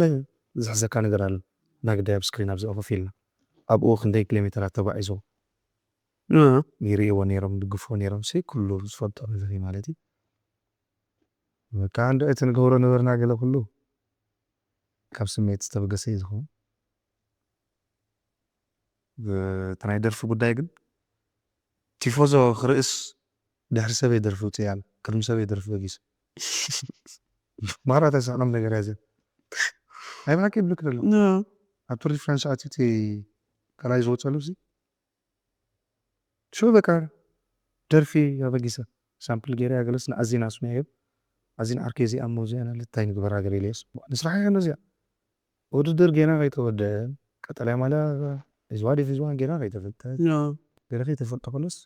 ዝሕዘካ ነገር ኣሎ ናግዳይ ኣብ ስክሪን ኣብዚ ኮፍ ኢልና ኣብኡ ክንደይ ኪሎ ሜትራት ተጓዒዞም ይርእይዎ ነይሮም ይድግፍዎ ነይሮም ሲ ኩሉ ዝፈልጦ ነገር እዩ ማለት እዩ በቃ እንደ እቲ ንገብሮ ነበርና ገለ ኩሉ ካብ ስሜት ዝተበገሰ እዩ ዝኸውን እቲ ናይ ደርፊ ጉዳይ ግን ቲፎዞ ክርእስ ድሕሪ ሰበይ ደርፊ ውፅእ ኣሎ ቅድሚ ሰበይ ደርፊ በጊሱ ማራ ተስዕኖም ነገር ያዘ ናይ ብሓቂ ይብልክ ደሎ ኣብ ቱር ዲ ፍራንስ ኣትዩ እቲ ካልኣይ ዝወፀሉ ሲ ሽዑ በቃ ደርፊ ኣበጊሰ ሳምፕል ገይረ ያገለስ ንኣዚና ስሚዐዮ ኣዚን ዓርከይ እዚኣ እሞ እዚኣ ናለ እንታይ ንግበር ሃገር ኢለየስ ንስራሕ ይኸነ እዚኣ ውድድር ጌና ከይተወደ ቀጠልያ ማልያ ሒዝዋ ዲፍ ሒዝዋ ጌና ከይተፈልጠ ገለ ከይተፈልጠ ከሎስ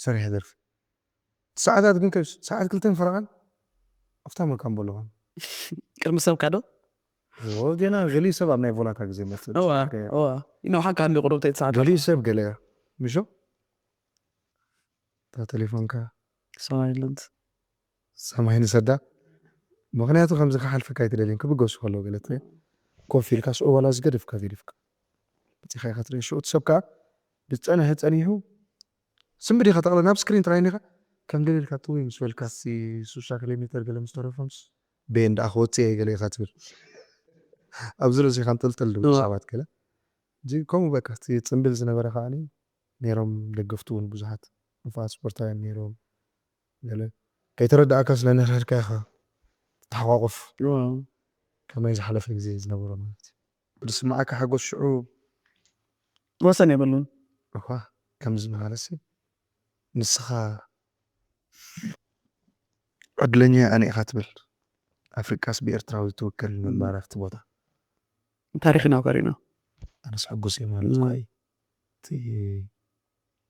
ሰሪሐ ደርፊ ሰዓታት ግን ከብስ ሰዓት ክልተን ፈረቓን ኣብታ መካምቦ ኣለኹ ቅድሚ ሰብካ ዶ ጌና ገሊኡ ሰብ ኣብ ናይ ቮላታ ግዜ መፅእ እዋ እዋ ይነውሓካ እንዲ ቁሩብ ተይትሰዓት ገሊኡ ሰብ ገለ ምሾ እታ ቴሌፎንካ ሳይለንት ሰማይ ንሰዳ ምክንያቱ ከምዚ ክሓልፈካ ኣይትደልየን ክብገሱ ከለዉ ገለት ኮፍ ኢልካ ስዑ ዋላ ዝገደፍካ ገዲፍካ መፂኻ ኢኻ ትርኢ ሽዑ እቲ ሰብ ከዓ ብፀንሐ ፀኒሑ ስምዲ ኢኻ ተቕለ ናብ ስክሪን ትራይ ኢኻ ከም ደሊልካ ጥውይ ምስ በልካ፣ እስቲ ሱሳ ኪሎ ሜተር ገለ ምስ ተረፎምስ፣ በየን ደኣ ክወፅእ እየ ገለ ኢኻ ትብል። ኣብዚ ርእሲኻ እንጥልጥል ድብል እዋ። ሰባት ገለ። እዚ ከምኡ በቃ፣ እቲ ጽምብል ዝነበረ ከኣኒ ነይሮም፣ ደገፍቲ እውን ብዙሓት ንፉዓት ስፖርታውያን ነይሮም። ገለ ከይተረዳእካ ስለ ንረድካ ኢኻ ትተሓቋቁፍ። እዋ። ከመይ ዝሓለፈ ግዜ ዝነበሮ ማለት እዩ። ብዝስምዓካ ሓጎስ ሽዑ ወሰን የብሉን። እኳ ከምዚ ማለት ሲ፣ ንስኻ ዕድለኛ ኣነ ኢኻ ትብል። ኣፍሪቃስ ብኤርትራዊ ትውከል ምንባር ኣብቲ ቦታ። ታሪኽና ቀሪና። ኣነስ ሕጉስ እየ ማለት እኮ እይ። እቲ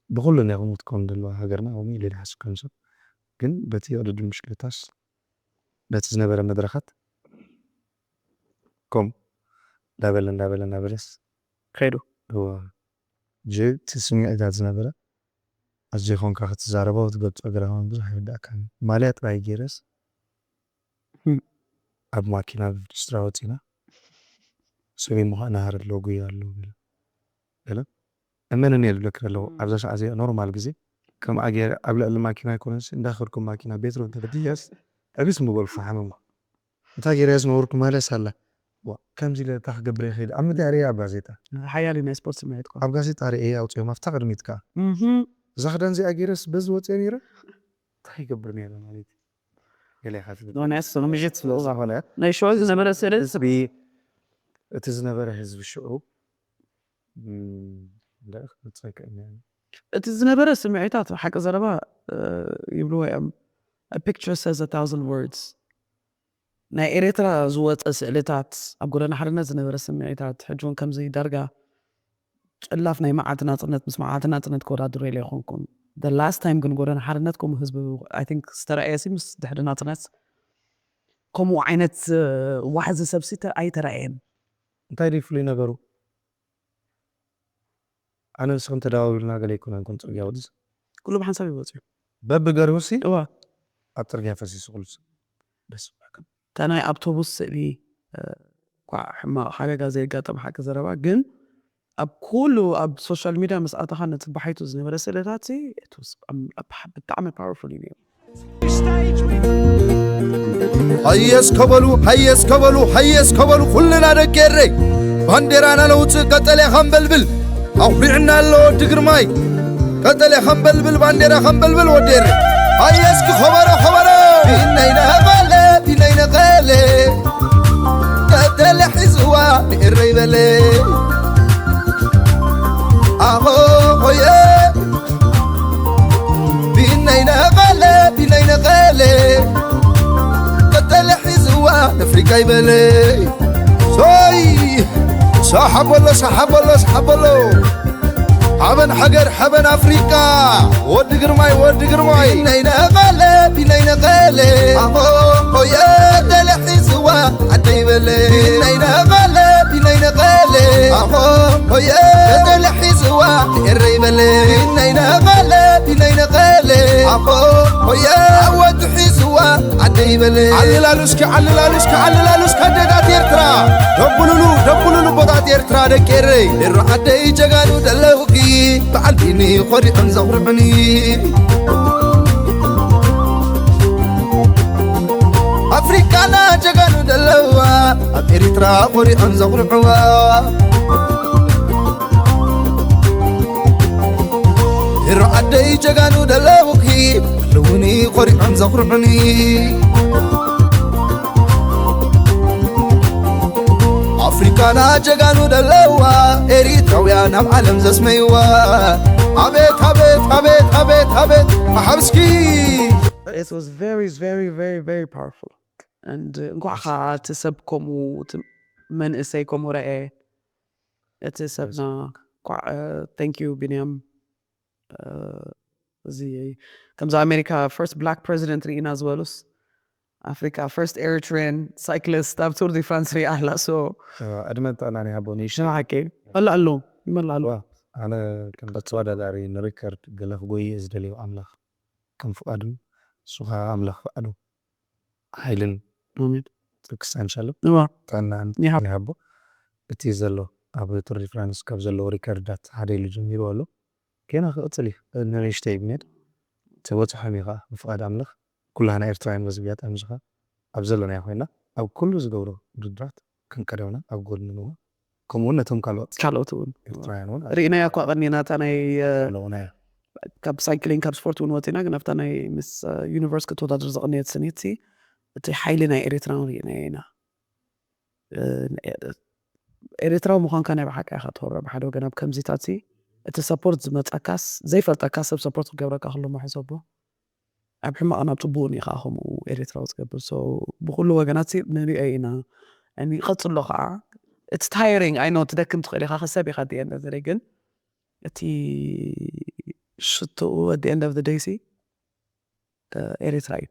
ብኹሉ ናይ ቁሙት ከም ዘለዋ ሃገርና ከምኡ ኢለ ይሓስብ ከም ሰብ። ግን በቲ ዕድል ምሽክለታስ፣ በቲ ዝነበረ መድረኻት ከም እንዳበለ፣ እንዳበለ፣ እንዳበለስ ከይዱ። እዋ። ጅ-፣ እቲ ስምዒታት ዝነበረ፣ ኣዝዩ ኮንካ ክትዛረቦ፣ ክትገልጾ ገለ ከማን ብዙሕ ኣይርዳእካን። ማልያ ጥራይ ገይረስ፣ እም። ኣብ ማኪና ብስትራ ወጺና፣ ሰበይ ምዃን ናሃር ኣሎ፣ ጉያ ኣሎ፣ ገለ። ገለ። እመነኒ እየ ዝብለኪ ዘለኹ፣ እም። ኣብዛ ሰዓት እዚኣ ኖርማል ግዜ፣ ከምኣ ገይረ ኣብ ልዕሊ ማኪና ኣይኮነንሲ፣ እንዳኸድኩ ማኪና ቤትሮ እንተበዲያስ፣ ዕብስ ምበልኩ ሓመማ። እንታይ ገይረያ ዝነበርኩ ማለት ሳላ። ዋ፣ ከምዚ ኢለ እንታይ ክገብር እየ ከይደ? ኣብ ምንታይ ርእየ ኣብ ጋዜጣ? ሓያል ናይ ስፖርት ስምዒት እኮ። ኣብ ጋዜጣ ርእየ ኣውፅኦም፣ ኣብታ ቅድሚት ከኣ። እህ። እዛ ክዳን እዚኣ ገይረስ በዚ ወፅየ ነይረ? እንታይ ይገብር ነይረ ማለት እዩ? ገለ ኢኻ ትብል። ኖ፣ ናይ እሱ ምሽት ስለ ዝኾነ። ናይ ሽዑ ዝነበረ ስእሊ ህዝቢ፣ እቲ ዝነበረ ህዝቢ ሽዑ፣ እም፣ እንታይ ክገልጾ ይክእል ነይረ? እቲ ዝነበረ ስምዒታት፣ ሓቂ ዘረባ፣ እ፣ ይብልዎ እዮም፣ "A picture says a thousand words." ናይ ኤርትራ ዝወጸ ስእልታት፣ ኣብ ጎደና ሓርነት ዝነበረ ስምዒታት፣ ሕጂ እውን ከምዚ ዳርጋ ጭላፍ ናይ መዓልቲ ናጽነት ምስ መዓልቲ ናጽነት ክወዳድሮ ኢለ ኣይኮንኩን። The last time ግን ጎደና ሓርነት ከምኡ ህዝቢ፣ I think፣ ዝተራእየ ሲ ምስ ድሕሪ ናጽነት ከምኡ ዓይነት፣ እ፣ ዋሕዚ ሰብሲ ተ-፣ ኣይተራእየን። እንታይ ድዩ ፍሉይ ነገሩ? ኣነ ንስኽን ተደዋዊልና ገለ ኣይኮነን፣ ኮን ጽርግያ ወዲስ። ኩሉ ብሓንሳብ ይወጽዩ። በብገርሁሲ እዋ። ኣብ ጽርግያ ፈሲሱ ኩሉ ሰብ። ደስ ይብለካ። እታ ናይ ኣውቶቡስ ስእሊ፣ እ፣ ኳዕ ሕማቕ ሓደጋ ዘየጋጠመ ሓቂ ዘረባ፣ ግን ኣብ ኩሉ ኣብ ሶሻል ሚድያ ምስ ኣተኻ ነቲ ባሕቱ ዝነበረ ስእልታት ሲ፣ it was፣ ኣም-፣ ኣብ-፣ ብጣዕሚ ፓወርፉል እዩ ነይሩ። ሃየስ ከበሉ፣ ሃየስ ከበሉ፣ ሃየስ ከበሉ፣ ኩልና ደቂ ኤረይ። ባንዴራና ነውጽእ፣ ቀጠልያ ኸንበልብል። ኣኹሪዕና ኣሎ ወዲ ግርማይ። ቀጠልያ ኸንበልብል፣ ባንዴራ ኸንበልብል፣ ወዲ ኤረይ። ሃየስኪ ኸበሮ፣ ኸበሮ። ቢናይ ነቐለ፣ ቢናይ ነቐለ። ቀጠልያ ሒዝዋ ንኤረይ በለ። ኣሆ፣ ሆየ። ቢናይ ነቐለ፣ ቢናይ ነቐለ። ቀጠለ ሒዝዋ ንፍሪቃ ይበለ። ሶይ! ሳሓ በሎ፣ ሳሓ በሎ፣ ሳሓ በሎ። ሓበን ሃገር፣ ሓበን ኣፍሪቃ። ወዲ ግርማይ፣ ወዲ ግርማይ። ቢናይ ነቐለ፣ ቢናይ ነቐለ። ኣሆ፣ ሆየ፣ ቀጠለ ሒዝዋ ዓደይ በለ። ቢናይ ነቐለ፣ ቢናይ ነቐለ። ኣሆ፣ ሆየ፣ ቀጠለ ሒዝዋ ንኤረይ በለ። ቢናይ ነቐለ፣ ቢናይ ነቐለ። ኣሆ፣ ሆየ፣ ዓወት ሒዝዋ ዓደይ በለ። ዓልላሉ እስኪ፣ ዓልላሉ እስኪ፣ ዓልላሉ እስኪ ኣደታት ኤርትራ። ደቡሉሉ፣ ደቡሉሉ ቦታት ኤርትራ ደቂ ኤረይ። ኤረ ዓደይ ጀጋኑ ደለውኪ፣ በዓል ቢኒ ኾሪዖም ዘኹርዑኒ። ኣፍሪቃና ጀጋኑ ደለዋ፣ ኣብ ኤሪትራ ኾሪዖም ዘኹርዕዋ። ኤረ ዓደይ ጀጋኑ ደለውኪ፣ ኣለውኒ ኾሪዖም ዘኹርዑኒ። ኣፍሪቃና ጀጋኑ ደለዋ፣ ኤሪትራውያን ኣብ ዓለም ዘስመይዋ። ኣቤት፣ ኣቤት፣ ኣቤት፣ ኣቤት፣ ኣቤት፣ ሓብስኪ። It was very, very, very, very powerful. And እንኳዕ ኸዓ እቲ ሰብ ከምኡ፣ እቲ መንእሰይ ከምኡ ረኣየ። እቲ ሰብና፣ እንኳዕ፣ እ፣ thank you ቢንያም። እ፣ እዚ ከምዚ ኣሜሪካ first black president ርኢና ዝበሉስ፣ ኣፍሪካ first Eritrean cyclist ኣብ ቱር ዲ ፍራንስ ሪኣ ኣላ። So፣ እ፣ ዕድመን ጥዕናን ይሃቦ ንእሽተይ። ንሓቂ። ይመልእ ኣሎ፣ ይመልእ ኣሎ። ዋ፣ ኣነ ከም ተወዳዳሪ ንሪከርድ ገለ ክጎይ እየ ዝደልዮ፣ ኣምላኽ ከም ፍቓዱ፣ ንሱ ኸዓ ኣምላኽ ፍቓዱ ሓይልን ኣሜን። ጥቅስ ኣንሻሎ እዋ። ጥዕናን ይሃብ። ይሃቦ። እቲ ዘሎ ኣብ ቱር ዲ ፍራንስ ካብ ዘለዎ ሪከርዳት ሓደ ኢሉ ጀሚሩ ኣሎ። ጌና ክቕጽል እዩ። ንንእሽተይ ብኔድ። ተበፅሖም እዩ ከዓ ብፍቓድ ኣምላኽ ኩላህና ኤርትራውያን በዚ ኣጋጣሚ እዚ ከዓ ኣብ ዘለናዮ ኮይና ኣብ ኩሉ ዝገብሮ ውድድራት ክንቀደምና ኣብ ጎድኑ ንኾን። ከምኡ እውን ነቶም ካልኦት ካልኦት እውን ኤርትራውያን እውን ርኢናያ እኳ ቀኒና እታ ናይ ኣለውና ካብ ሳይክሊንግ ካብ ስፖርት እውን ወፂና ግን ኣብታ ናይ ምስ ዩኒቨርስ ክትወዳደር ዘቐነየት ስኒት እቲ ሓይሊ ናይ ኤሪትራ ርኢናያ ኢና። ኤሪትራዊ ምዃንካ ናይ ብሓቂ ኢኻ ትወረ ብሓደ ወገን ኣብ ከምዚታት እቲ ሰፖርት ዝመፀካስ ዘይፈልጠካ ሰብ ሰፖርት ክገብረካ ከሎ መሕሰቦ ኣብ ሕማቕን ኣብ ፅቡቕን እዩ ከዓ ከምኡ ኤሪትራዊ ዝገብር። ብኩሉ ወገናት ንሪኦ ኢና። ቀፅሎ ከዓ እቲ ታይሪንግ ኣይ ኖ ትደክም ትኽእል ኢኻ ክሰብ ኢኻ ዲኤን ግን እቲ ሽትኡ ዲኤን ደፍ ደይሲ ኤሪትራ እዩ።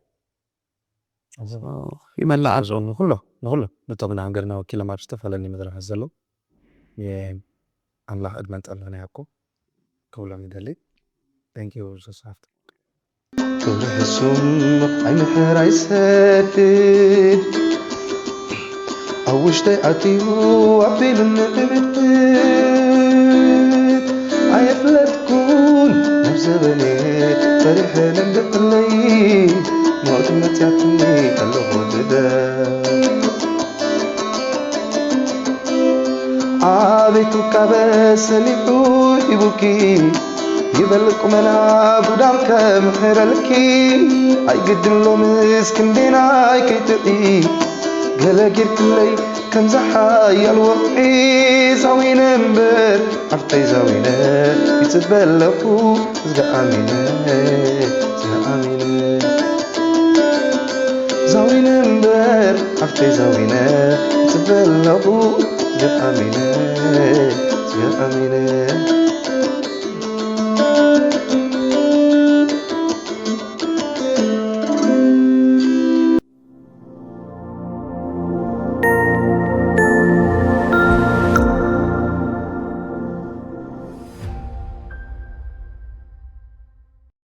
ይመላኣ ንኩሎ ንኩሎ ነቶም ንሃገርና ወኪሎም ኣብ ዝተፈላለየ መድረኻት ዘለዉ ኣምላኽ ዕድመን ጥዕናን ይሃብኩም ክብሎም ይደሊ። Thank you ሶስሓፍት ክብሪ ሕሱም ዓይኒ ሕራይ ሰድድ ኣብ ውሽጠይ ኣትዩ ኣቢሉ ንዕብድብድ ኣየፍለጥኩን ናብ ዘበነ ፈሪሐ ለምብዕለይ ሞት መፅያትኒ ኣለኹ ድደ ኣቤቱ ካበ ሰሊሑ ሂቡኪ ይበል ቁመና ጉዳም ከምሕረልኪ ኣይግድን ሎምስ ክንደናይ ከይትዒ ገለ ጌርክለይ ከምዛ ሓያል ወቕዒ ዛዊነ እምበር ዓፍተይ ዛዊነ ይፅበ ኣለኹ ዝኣሚነ ዝኣሚነ ዛዊነ እምበር ዓፍተይ ዛዊነ ይፅበ ኣለኹ ዝኣሚነ ዝኣሚነ